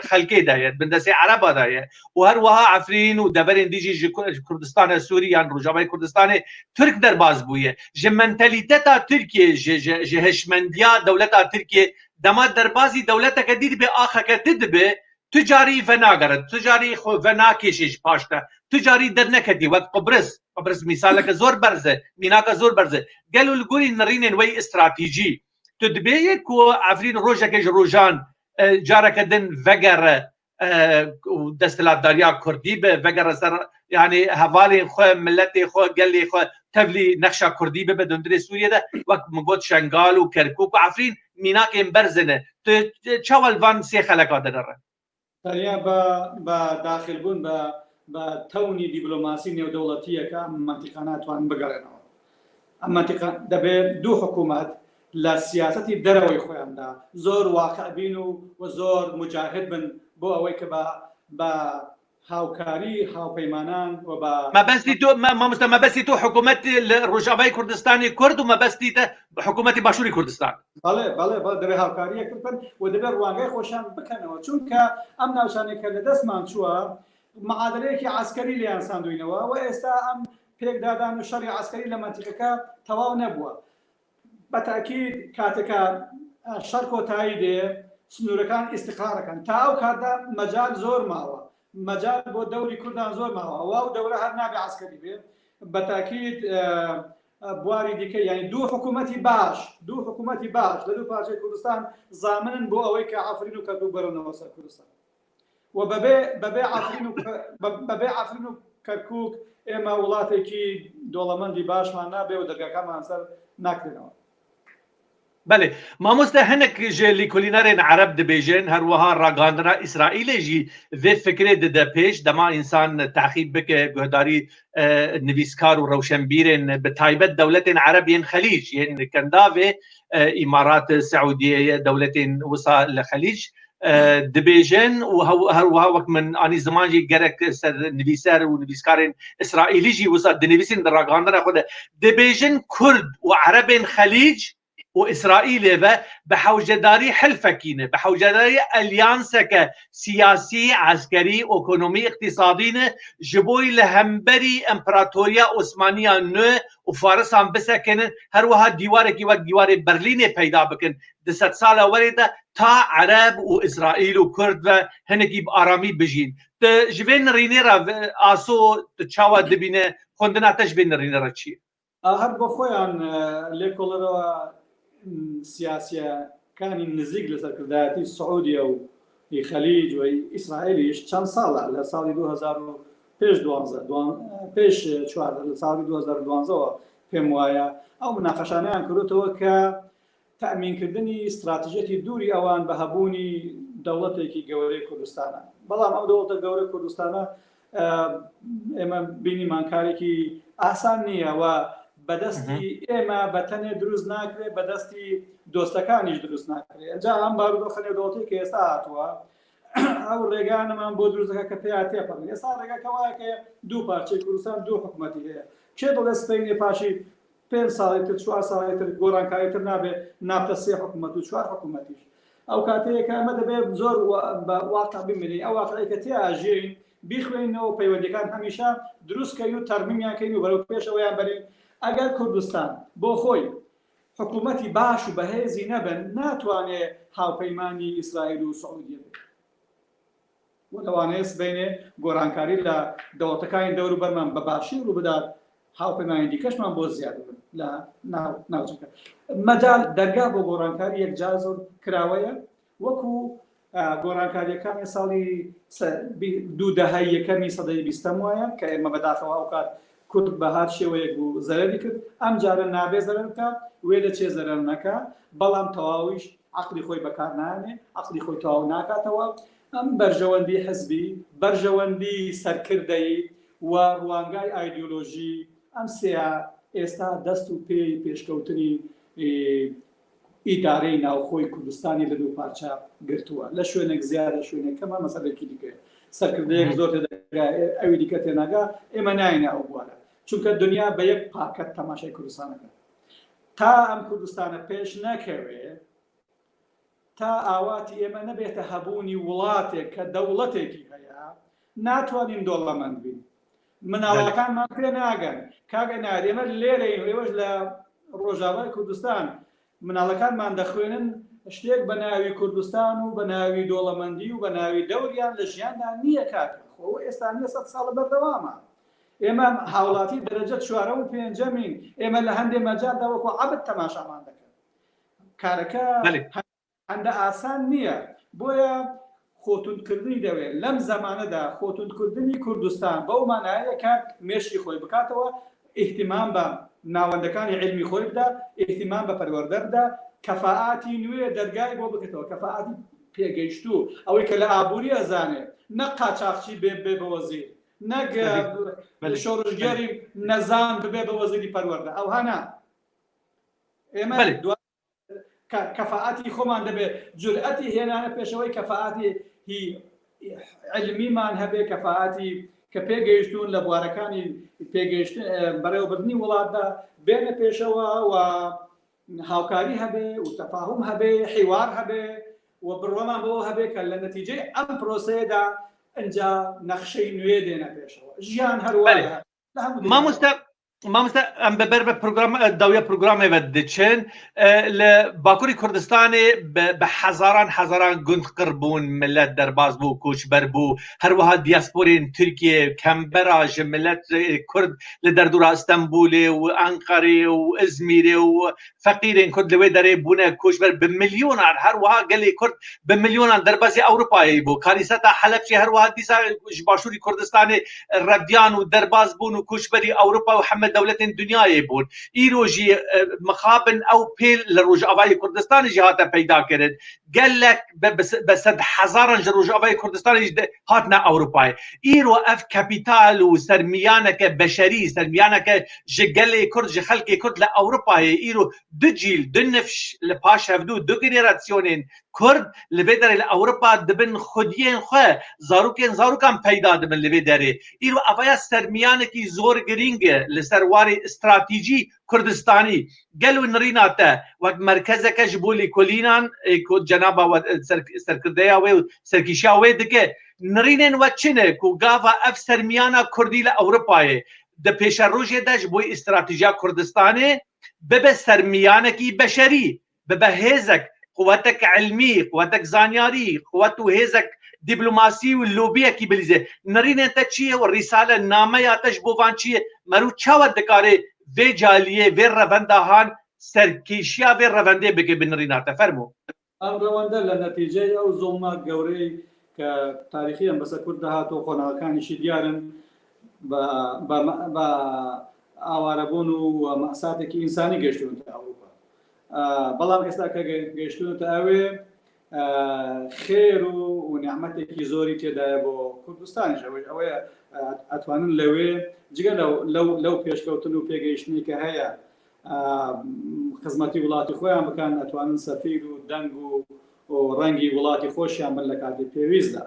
xelkê de ye bin destê Ereba de ye û her wiha Efrîn û deverên dî jî ji Kurdistana Sûrî yan Rojavayê Kurdistanê Tirk derbas bûye ji mentalîteta Tirkiyê ji ji ji hişmendiya dewleta Tirkiyê dema derbazî dewleteke dî dibe axeke di dibe tu carî venagere tu carî xwe venakêşê ji paş de tu carî derneketî wek Qibris Qibris mîsaleke zor berz e mînaka zor berz e gelo li gorî nirînên wey stratejî Tu dibêyî ku Efrîn rojekê ji rojan careke din vegere û desthilatdariya Kurdî be, vegere ser yanî hevalên xwe, miletê xwe, gelê xwe tevlî nexşa Kurdî bibe di hundirê Sûriyê de wek min got Şengal û Kerkûk û Efrîn mînakên berz in. Tu çawa li van sê xeleka dinêre? تەنیا بە بە داخل بوون بە بە تەونی دیبلۆماسی نێودەوڵەتییەکە ئەم مەنتیقانە ئەتوانن بگەڕێنەوە. ئەم مەنتیقە دەبێ دوو حکوومەت لە سیاسەتی دەرەوەی خۆیاندا زۆر واقعبین و و زۆر موجاهد بن بۆ ئەوەی کە بە بە هاوکاری هاوپەیمانان و بە مەبەستی تۆ مامۆستا مەبەستی تۆ حکوومەت لە ڕۆژاوای کوردستانی کورد و مەبەستی تە حکوومەتی باشووری کوردستان. بەڵێ بەڵێ بەڵێ دەبێ هاوکاری یەکتر بکەن و دەبێ ڕوانگەی خۆشیان بکەنەوە چونکە ئەم ناوچانەی کە لە دەستمان چووە معادلەیەکی عەسکەری لێیان ساندوینەوە و ئێستا ئەم پێکدادان و شەڕی عەسکەری لە مەنتیقەکە تەواو نەبووە بە تاکید کاتێکە شەڕ کۆتایی دێ سنوورەکان ئیستقرارەکەن تا ئەو کاتدا مەجال زۆر ماوە مەجال بۆ دەوری کوردان زۆر ماوە ئەوە ئەو دەورە هەر نابێ عەسکەری بێ بە تاکید بواری دیکە یانی دوو حکوومەتی باش دوو حکوومەتی باش لە دوو پارچەی کوردستان زامنن بۆ ئەوەی کە عەفرین و کەرکوک بەرەونەوە سەر کوردستان و بەبێ بەبێ عەفرین و بەبێ عەفرین و کەرکوک ئێمە وڵاتێکی دۆڵەمەندی باشمان نابێ و دەرگاکانمان سەر ناکرێنەوە. بەلێ مامۆستا hinek ji lêkolînerên Ereb dibêjin her wiha ragihandina Îsraîlê jî vê fikrê dide pêş dema însan teqîb bike guhdarî nivîskar û rewşenbîrên bi taybet dewletên Ereb yên Xelîc yên Kendavê Îmarat Siûdiyeyê dewletên wisa li Xelîc dibêjin û her wiha wek min anî ziman jî gerek ser nivîser û nivîskarên Îsraîlî jî wisa dinivîsîn di ragihandina xwe de dibêjin Kurd û Erebên Xelîc û Îsraîlê ve bi hewcedarî hilfekî ne, bi hewcedarî elyanseke siyasî, eskerî, ekonomî, îqtîsadî ne ji bo li hemberî Împeratoriya Osmaniya nû û Farisan bisekinin, her wiha dîwarekî wek dîwarê Berlînê peyda bikin di sedsala werê de ta Ereb û Îsraîl û Kurd ve hinekî bi aramî bijîn. Tu ji vê nirînê re aso tu çawa dibîne, xwendina te ji vê nirînê re çi ye? هەر بۆ خۆیان لێکۆڵەرەوە سیاسیەکانی نزیک لە سەرکردایەتی سعودیە و خەلیج و ئیسرائیلیش چەند ساڵە لە ساڵی 2000 پێش دوانزە پێش چوار لە ساڵی 2012ەوە پێم وایە ئەو مناقەشانیان کردوتەوە کە تەئمینکردنی ستراتیژیەتی دووری ئەوان بە هەبوونی دەوڵەتێکی گەورەی کوردستانە بەڵام ئەو دەوڵەتە گەورە کوردستانە ئێمە بینیمان کارێکی ئاسان نییە و بەدەستی ئێمە بە تەنێ دروست ناکرێت بەدەستی دۆستەکانیش دروست ناکرێت ئەجا ئەم بارودۆخە نێودەوڵەتی کە ئێستا هاتووە ئەو ڕێگانەمان بۆ دروست دەکات کە پێیا تێپەڕین ئێستا ڕێگاکە وایە کە دوو پارچەی کوردستان دوو حکوومەتی هەیە کێ دەڵێ سبەینێ پاشی پێنج ساڵی تر چوار ساڵی تر گۆڕانکاری تر نابێ نابتە سێ حکوومەت و چوار حکوومەتیش ئەو کاتەیە کە ئەمە دەبێت زۆر بە واقع بمێنین ئەو واقعی کە تیا ئەژیین بیخوێنەوە پەیوەندیەکان هەمیشە دروست کەین و تەرمیمیان کەین و بەرەو پێشەوەیان بەرین ئەگەر کوردستان بۆ خۆی حکوومەتی باش و بەهێزی نەبن ناتوانێ هاوپەیمانی ئیسرائیل و سعودیە بێت و لەوانەیە سبەینێ گۆڕانکاری لە دەوڵەتەکانی دەوروبەرمان بە باشی ڕووبدات، هاوپەیمانی دیکەشمان بۆ زیاد ببن لە ناوچەکە. مەجال دەرگا بۆ گۆڕانکاری یەکجار زۆر کراوەیە، وەکو گۆڕانکارییەکانی ساڵی دوو دەهەی یەکەمی سەدەی بیستەم وایە کە ئێمە بەداخەوە ئەوکات کورد بە هەر شێوەیەک بوو زەرەری کرد، ئەمجارە نابێ زەرەر بکا، وێدەچێ زەرەر نەکا، بەڵام تەواویش عەقڵی خۆی بەکار نایەنێ، عەقڵی خۆی تەواو ناکاتەوە، ئەم بەرژەوەندی حزبی، بەرژەوەندی سەرکردەیی و ڕوانگای ئایدیۆلۆژی، ئەم سێیە ئێستا دەست و پێی پێشکەوتنی ئیدارەی ناوخۆی کوردستانی لە دوو پارچە گرتووە. لە شوێنێک زیادە، شوێنێک کەمە، مەسەلەیەکی دیکەیە. سەرکردەیەک زۆر تێدەگا، ئەوی دیکە تێناگا، ئێمە نایەینە ئەو بوارە. چونکە دنیا بە یەک پاکەت تەماشای کوردستان ئەکات. تا ئەم کوردستانە پێش نەکەوێ، تا ئاواتی ئێمە نەبێتە هەبوونی وڵاتێک کە دەوڵەتێکی هەیە، ناتوانین دۆڵەمەند بین. مناڵەکانمان پێ ناگەن. کاک عینایەت ئێمە لێرەین و ئێوەش لە ڕۆژاوای کوردستان مناڵەکانمان دەخوێنن شتێک بە ناوی کوردستان و بە ناوی دۆڵەمەندی و بە ناوی دەوریان لە ژیاندا نییە کاکە خۆ ئێستا نییە سەد ساڵە بەردەوامە. ئێمە هاوڵاتی دەرەجە چوارەم و پێنجەمین، ئێمە لە هەندێ مەجالدا وەکو عەبد تەماشامان دەکەن. کارەکە هەندە ئاسان نییە، بۆیە خۆتوندکردنی دەوێت. لەم زەمانەدا خۆتوندکردنی کوردستان بەو مانایەیە کە مێشکی خۆی بکاتەوە، ئیهتیمام بە ناوەندەکانی عیلمی خۆی بدا، ئیهتیمام بە پەروەردە بدا، کەفائاتی نوێ دەرگای بۆ بکرێتەوە، کەفائاتی پێگەیشتوو، ئەوەی کە لە ئابووری ئەزانێ، نەک قاچاخچی بێ بێ بە وەزیر، نەک شۆڕشگێڕی نەزان ببێ بە وەزیری پەروەردە، ئەوها نا. ئێمە کەفائەتی خۆمان دەبێ جورئەتی هێنانە پێشەوەی کەفائەتی هی علمیمان هەبێ کەفائەتی کە پێگەیشتوون لە بوارەکانی پێگەیشتن بەڕێوەبردنی وڵاتدا بێنە پێشەوە و هاوکاری هەبێ و تەفاهم هەبێ حیوار هەبێ و بڕوامان بەوە هەبێ کە لە نەتیجەی ئەم پرۆسەیەدا ئەجا نەخشەی نوێ دێنە پێشەوە ژیان هەروایە مامۆستا مامۆستا ئەم بە بەر بە پرۆگرام داویە پرۆگرامێ بە دچن لە باکووری کوردستانێ بە هەزاران هەزاران گوند قڕ بوون ملت دەرباز بوو کۆچبەر بوو هەروەها دیاسپۆرین تورکیە کەمبەرا ji ملت کورد لە دەردورا ئەستەنبولێ و ئەنقەرێ و ئزمیرێ و فەقیرێن کورد لەوێ دەرێ بوونە کۆچبەر بە ملیۆنان هەروەها گەلی کورد بە ملیۆنان دەربازی ئەوروپایی بوو کاریسەتا حەلەبچێ هەروەها دیسا ji باشووری کوردستانێ ڕەڤیان و دەرباز بوون و کۆچبەری ئەوروپا و هەمە دەولەتێن دنیایێ بوون ئیرۆ ژی مخابن ئەو پێل لە ڕۆژئاوای کوردستانی ژی هاتە پەیدا کردن گەلەک بە سەد هەزاران ji ڕۆژئاوای کوردستانیش هاتنە ئەوروپای ئیرۆ ئەف کەپیتال و سەرمیانەکە بەشەری سەرمیانەکە ji gelê Kurd ji xelkê Kurd li Ewropayê îro du cîl du nifş li paş hevdû du generasyonên Kurd li vê derê li Ewropa dibin xwediyên xwe zarokên zarokan peyda dibin li vê derê îro evaya sermiyanekî zor girîng e li ser warê stratîjî Kurdistanî gelo nirîna te wek merkezeke ji bo lêkolînan ku cenaba we serkirdeya wê û serkîşiya wê dike nirînên we çi ne ku gava ev sermiyana Kurdî li Ewropayê di pêşerojê de ji bo îstratîjiya Kurdistanê bibe sermiyanekî beşerî, bibe hêzek, quwetek ilmî, quwetek zanyarî, quwet û hêzek dîplomasî û lobiyekî bilîze. Nirînên te çi ye û rîsale, nameya te ji bo van çi ye? Meriv çawa dikarê vê caliyê, vê revenda han serkêşiya vê revendê bike bi nirîna te? Fermo. ئەم ڕەوەندە لە نەتیجەی ئەو زوڵمە گەورەی کە تاریخیان بەسەر کورد دەهات و قۆناغەکانیشی دیارن بە ئاوارەبوون و مەساتێکی ئینسانی گەشتونەتە ئەوروپا بەڵام ئێستا کە گەشتونەتە ئەوێ. خێر و نیعمەتێکی زۆری تێدایە بۆ کوردستانیش ئەوەی ئەوەیە ئەتوانن لەوێ جگە لەو لەو پێشکەوتن و پێگەیشتنی کە هەیە خزمەتی وڵاتی خۆیان بکەن ئەتوانن سەفیر و دەنگ و ڕەنگی وڵاتی خۆشیان بن لە کاتی پێویستدا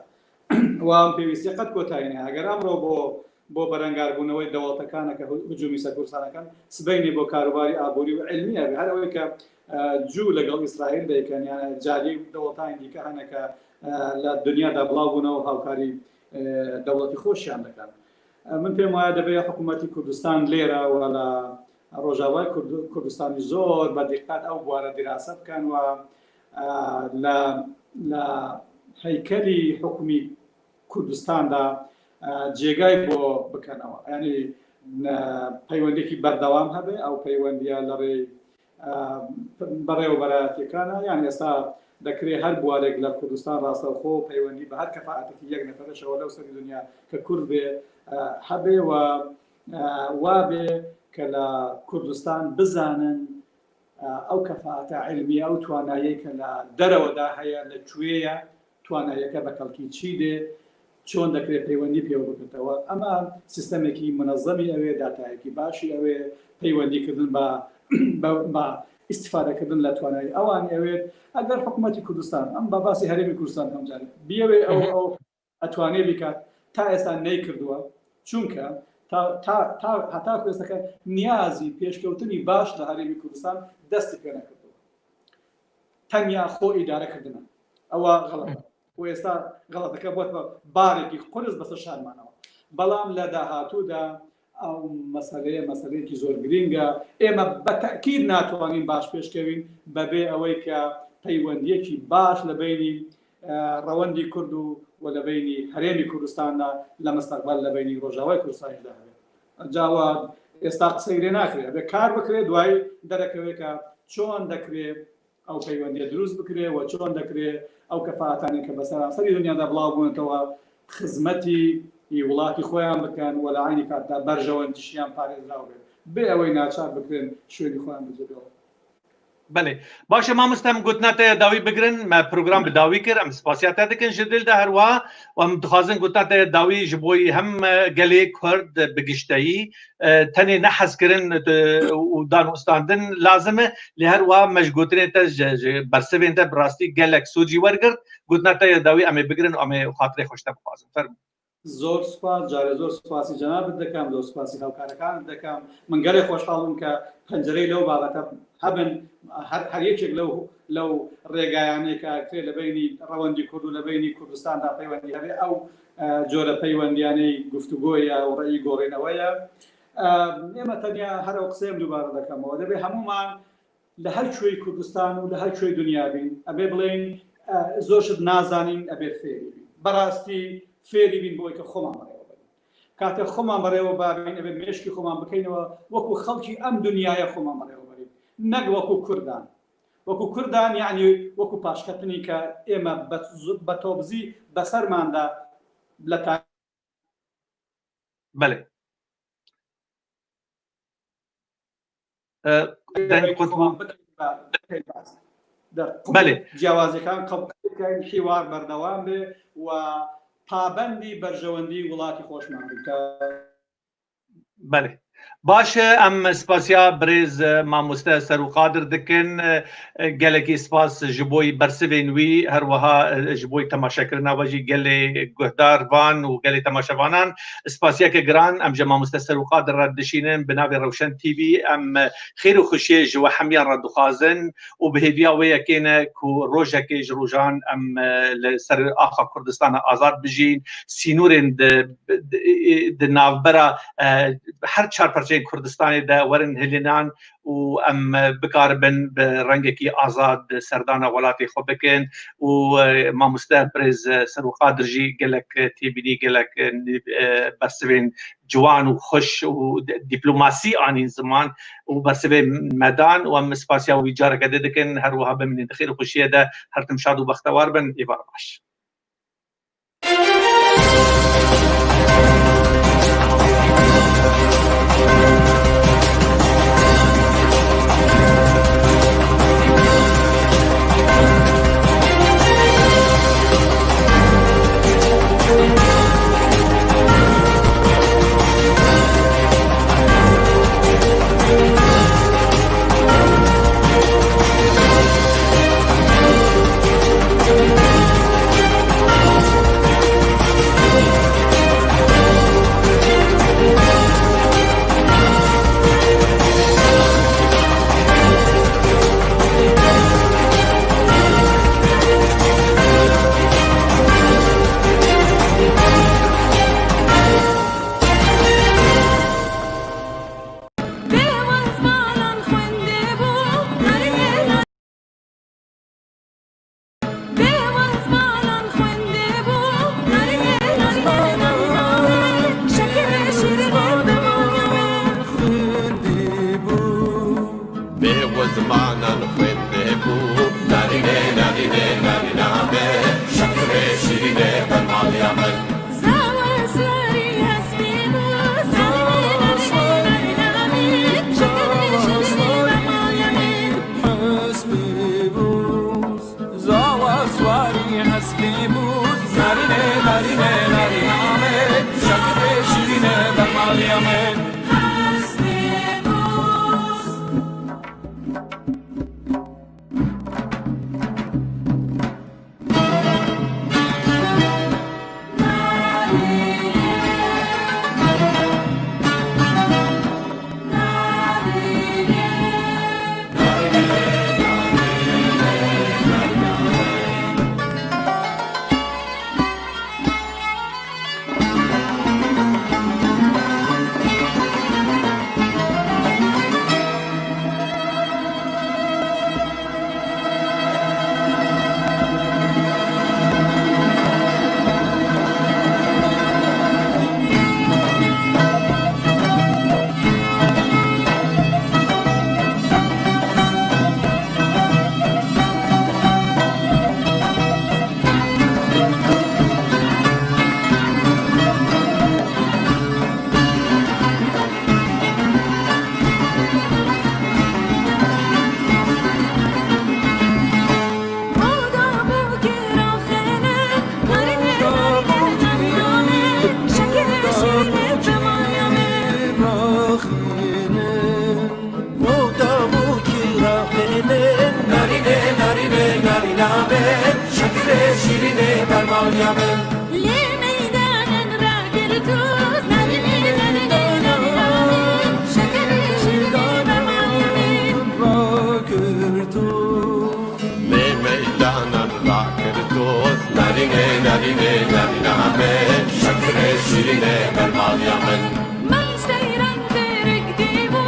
و ئەم پێویستی قەت کۆتایی نایە ئەگەر ئەمڕۆ بۆ بۆ بەرەنگاربوونەوەی دەوڵەتەکانە کە هجومی سەر کوردستانەکەن سبەینێ بۆ کاروباری ئابووری و عیلمی ئەبێ هەر ئەوەی کە جوو لەگەڵ ئیسرائیل دەیکەن یان جاری دەوڵەتانی دیکە هەنە کە لە دنیادا بڵاو بوونەوە هاوکاری دەوڵەتی خۆشیان دەکەن من پێم وایە دەبێت حکوومەتی کوردستان لێرە و لە ڕۆژاوای کوردستانی زۆر بە دیقەت ئەو بوارە دیراسە بکەن و لە لە هەیکەلی حکومی کوردستاندا جێگای بۆ بکەنەوە ینی پەیوەندێکی بەردەوام هەبێ ئەو پەیوەندیە لە ڕێی بەڕێوەبەرایەتیەکانە یان ئێستا دەکرێ هەر بوارێک لە کوردستان ڕاستەوخۆ پەیوەندی بە هەر کەفاەتێکی یەک نەفەرەشەوە لەو سەری دنیا کە کورد بێ هەبێ و وابێ کە لە کوردستان بزانن ئەو کەفاەتە علمیە ئەو توانایەی کە لە دەرەوەدا هەیە لە کوێیە تواناییەکە بە کەڵکی چی دێ، چۆن دەکرێ پەیوەندی پێوە بکرێتەوە، ئەمە سیستەمێکی مونەزەمی ئەوێ، داتایەکی باشی ئەوێ، پەیوەندی کردن بە بە ئیستیفادەکردن لە توانایی ئەوانی ئەوێت، ئەگەر حکوومەتی کوردستان، ئەم بە باسی هەرێمی کوردستان بکەم جارێ، بیەوێ ئەو ئەو ئەتوانێ بیکات، تا ئێستا نەیکردووە، چونکە تا تا تا هەتاکو ئێستاکە نیازی پێشکەوتنی باش لە هەرێمی کوردستان دەستی پێ نەکردووە. تەنیا خۆ ئیدارە کردنە ئەوە غەڵەتە و ئێستا غەڵەتەکە بۆت بە بارێکی قورس بەسەر شانمانەوە بەڵام لە داهاتوودا ئەو مەسەلەیە مەسەلەیەکی زۆر گرینگە ئێمە بە تەئکید ناتوانین باش پێشکەوین بەبێ ئەوەی کە پەیوەندیەکی باش لە بینی ڕەوەندی کورد و و لە بینی هەرێمی کوردستاندا لە مستەقبل لە بینی ڕۆژاوای کوردستانیشدا هەبێت جاوا ئێستا قسەی لێ ناکرێت ئەبێ کار بکرێت دوای دەرەکەوێت کە چۆن دەکرێت ئەو پەیوەندیە دروست بکرێ و چۆن دەکرێ ئەو کەفاەتانی کە بە سەرانسەری دنیادا بڵاو بوونەتەوە خزمەتی وڵاتی خۆیان بکەن و لە عینی کاتدا بەرژەوەندیشیان پارێزراو بێت بێ ئەوەی ناچار بکرێن شوێنی خۆیان بجێبێڵن. بەێ باشە مامۆستا em gotina te ya dawî bigirin me program bi dawî kir em spasiya te dikin ji dil de herwiha û em dixwazin gotina te ya dawî ji bo hem gelê Kurd bi gişteyî tenê ne hezkirin û danûstandin lazim e lê herwiha me ji gotinên te ji bersivên te bi rastî gelek sûcî wergirt gotina te ya dawî em ê bigirin û em ê xatirê xwe ji te bixwazin fermû. زۆر سوپاس جارێ زۆر سوپاسی جەنابت دەکەم زۆر سوپاسی هاوکارەکانت دەکەم من گەلێ خۆشحاڵ بووم کە پەنجەرەی لەو بابەتە هەبن هەر هەر یەکێک لەو لەو ڕێگایانەی کە ئەکرێ لە بەینی ڕەوەندی کورد و لە بەینی کوردستاندا پەیوەندی هەبێ ئەو جۆرە پەیوەندیانەی گفتوگۆیە و ڕێی گۆڕینەوەیە ئێمە تەنیا هەر ئەو قسەیەم دووبارە دەکەمەوە دەبێ هەموومان لە هەر کوێی کوردستان و لە هەر کوێی دنیا بین ئەبێ بڵێین زۆر شت نازانین ئەبێ فێری بین بەڕاستی فێری بین بۆی کە خۆمان بەڕێوە بەرین کاتێک خۆمان بەڕێوە بابین ئەبێ مێشکی خۆمان بکەینەوە وەکو خەڵکی ئەم دنیاە خۆمان بەڕێوە بەرین نەک وەکو کوردان وەکو کوردان یعنی وەکو پاشکەتنی کە ئێمە بە تۆبزی بەسەرماندا لە تا بەێ جیاوازەکان قبوڵکەین حیوار بەردەوام بێ و پابەندی بەرژەوەندی وڵاتی خۆشمان بکە بەێ باشە ئەم سپاسیا برێز مامۆستا سەرقادر دەکەن gelekî spas ji boy bersivên wî herwiha ji boy temaşekirina we jî gelê guhdarvan û gelê temaşevanan spasiyeke giran em ji mamoste Serûqadir re dişînin bi navê Rewşen TV em xêr û xweşiyê ji we hemiyan re dixwazin û bi hêviya wê yekê ne ku rojekê ji rojan em li ser axa Kurdistana azad bijîn sînorên di navbera her çar parçeyên Kurdistanê de werin hilênan û em bikaribin bi rengekî azad serdana welatê xwe bikin û mamoste birêz Serûqadir jî gelek têbînî gelek bersivên ciwan û xweş û dîplomasî anîn ziman û bersivê me dan û em spasiya wî careke din dikin her wiha bimînin di xêr û xweşiyê de her tim şad û bextewar bin êvar baş. زمانان خوێندێ بوو. نارینێ نارینێ نارینامێ شەکرێ شیرینێ بەرماڵیا من. زاوا سواری هەسپی بوو، نارینێ نارینێ نارینامێ شەکرێ شیرینێ بەرماڵیا من. حەسپی بوو، زاوا سواری هەسپی بوو، نارینێ نارینێ نارینامێ شەکرێ شیرینێ بەرماڵیا من. هەسپی بوو. مۆدا بۆ گێراخێنێ، نارینێ نارینێ نارینامێ شەکرێ شیرینێ بەماڵیا من. نارینێ نارینێ نارینامێ شەکرێ شیرینێ بەرماڵیا من. لێ مەیدانن ڕاگرتوو، نارینێ نارینێ نارینامێ شەکرێ شیرینێ بەماڵیا من. لێ مەیدانان ڕاکردۆت، نارینێ نارینێ نارینامێ شەکرێ شیرینێ بەرماڵیا من. من سەیران تێرک دیبوو،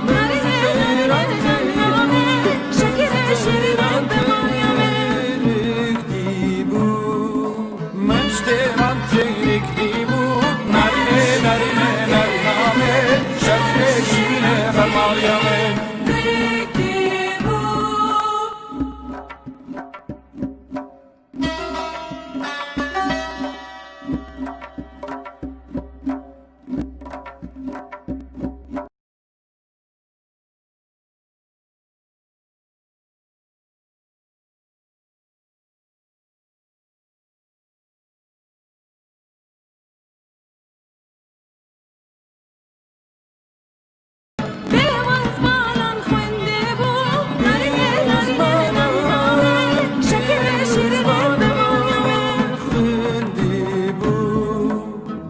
نارینێ نارینێ نارینامێ شەکرێ شیرینێ بەماڵیا من. نارینێ نارینێ نارینامێ شەکرێ شیرینێ بەرماڵیا من. تێرک دیبوو. بێوەزمانان خوێندێ بوو، نارینێ نارینێ نارینامێ شەکرێ شیرینێ بەماڵیا من.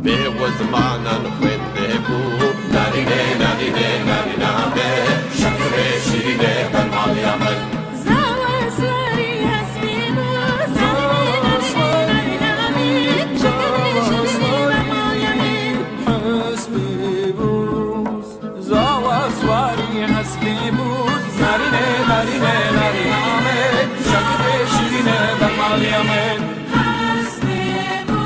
بێوە زمانان خوێندێ بوو، نارینێ نارینێ نارینامێ شەکرێ شیرینێ بەرماڵیا من. زاوا سواری هەسپی بوو، نارینێ نارینێ نارینامێ شەکرێ شیرینێ بەماڵیا من. زاوا سواری هەسپی بوو، نارینێ نارینێ نارینامێ شەکرێ شیرینێ بەرماڵیا من. هەسپی بوو.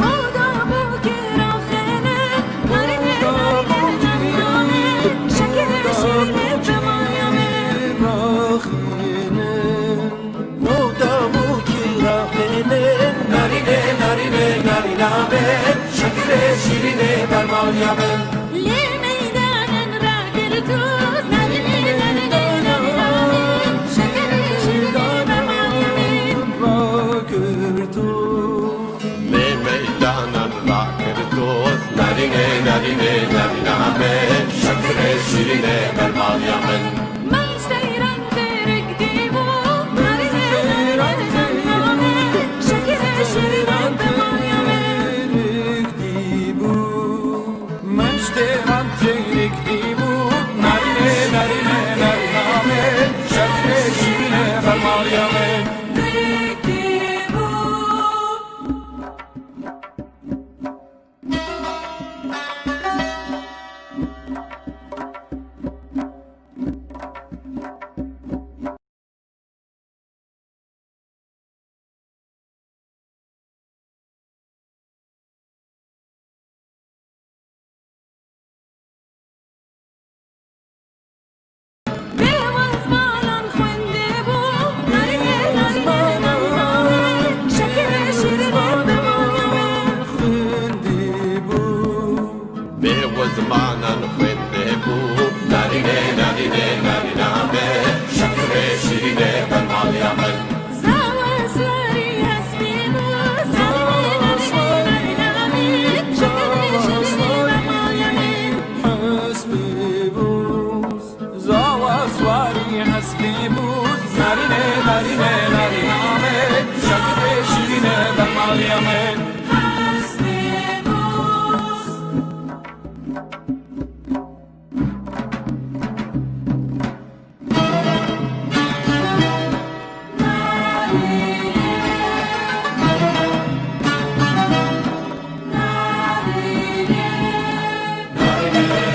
مۆدا بۆ گێراخێنێ، نارینێ نارینێ نارینامێ شەکرێ شیرینێ بەماڵیا من. نارینێ نارینێ نارینامێ شەکرێ شیرینێ بەرماڵیا من. نارینێ نارینامێ شەکرێ شیرینێ بەرماڵیا من. من سەیران تێرک دیبوو نارینێ نارینێ نارینامێ شەکرێ شیرینێ بەماڵیا من. من شتێران تێرک دیبوو نارینێ نارینێ نارینامێ شەکرێ شیرینێ بەرماڵیا من. تێرک دیبوو. بێوەزمانان خوێندێ بوو نارینێ نارینێ نارینامێ شەکرێ شیرینێ بەماڵیا من. بێوەزمانان خوێندێ بوو نارینێ نارینێ نارینامێ شەکرێ شیرینێ بەرماڵیا من. زاوە سواری هەسپی بوو نارینێ نارینێ نارینامێ شەکرێ شیرینێ بەماڵیا من. زاوە سواری هەسپی بوو نارینێ نارینێ نارینامێ شەکرێ شیرینێ بەرماڵیا من. هەسپی بوو. بۆدا بۆ کێراخێنێ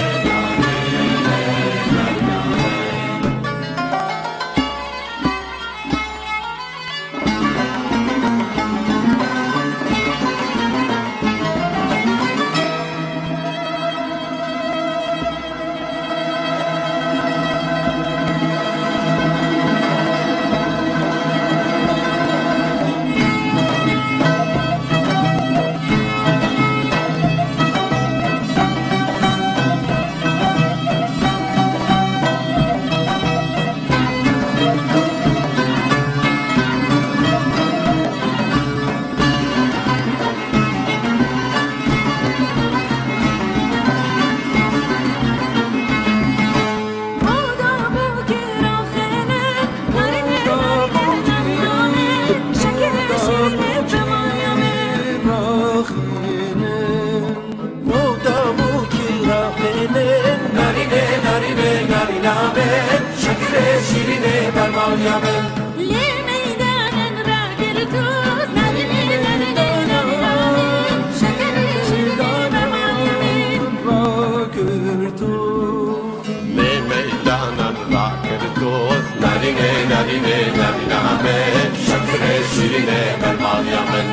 نارینێ نارینێ نارینامێ شەکرێ شیرینێ بەماڵیا من. نارینێ نارینێ نارینامێ شەکرێ شیرینێ بەرماڵیا من. لێ مەیدانن ڕاگرتوو نارینێ نارینێ نارینامێ شەکرێ شیرینێ بەماڵیا من. لێ مەیدانان ڕاکردۆت نارینێ نارینێ نارینامێ شەکرێ شیرینێ بەرماڵیا من.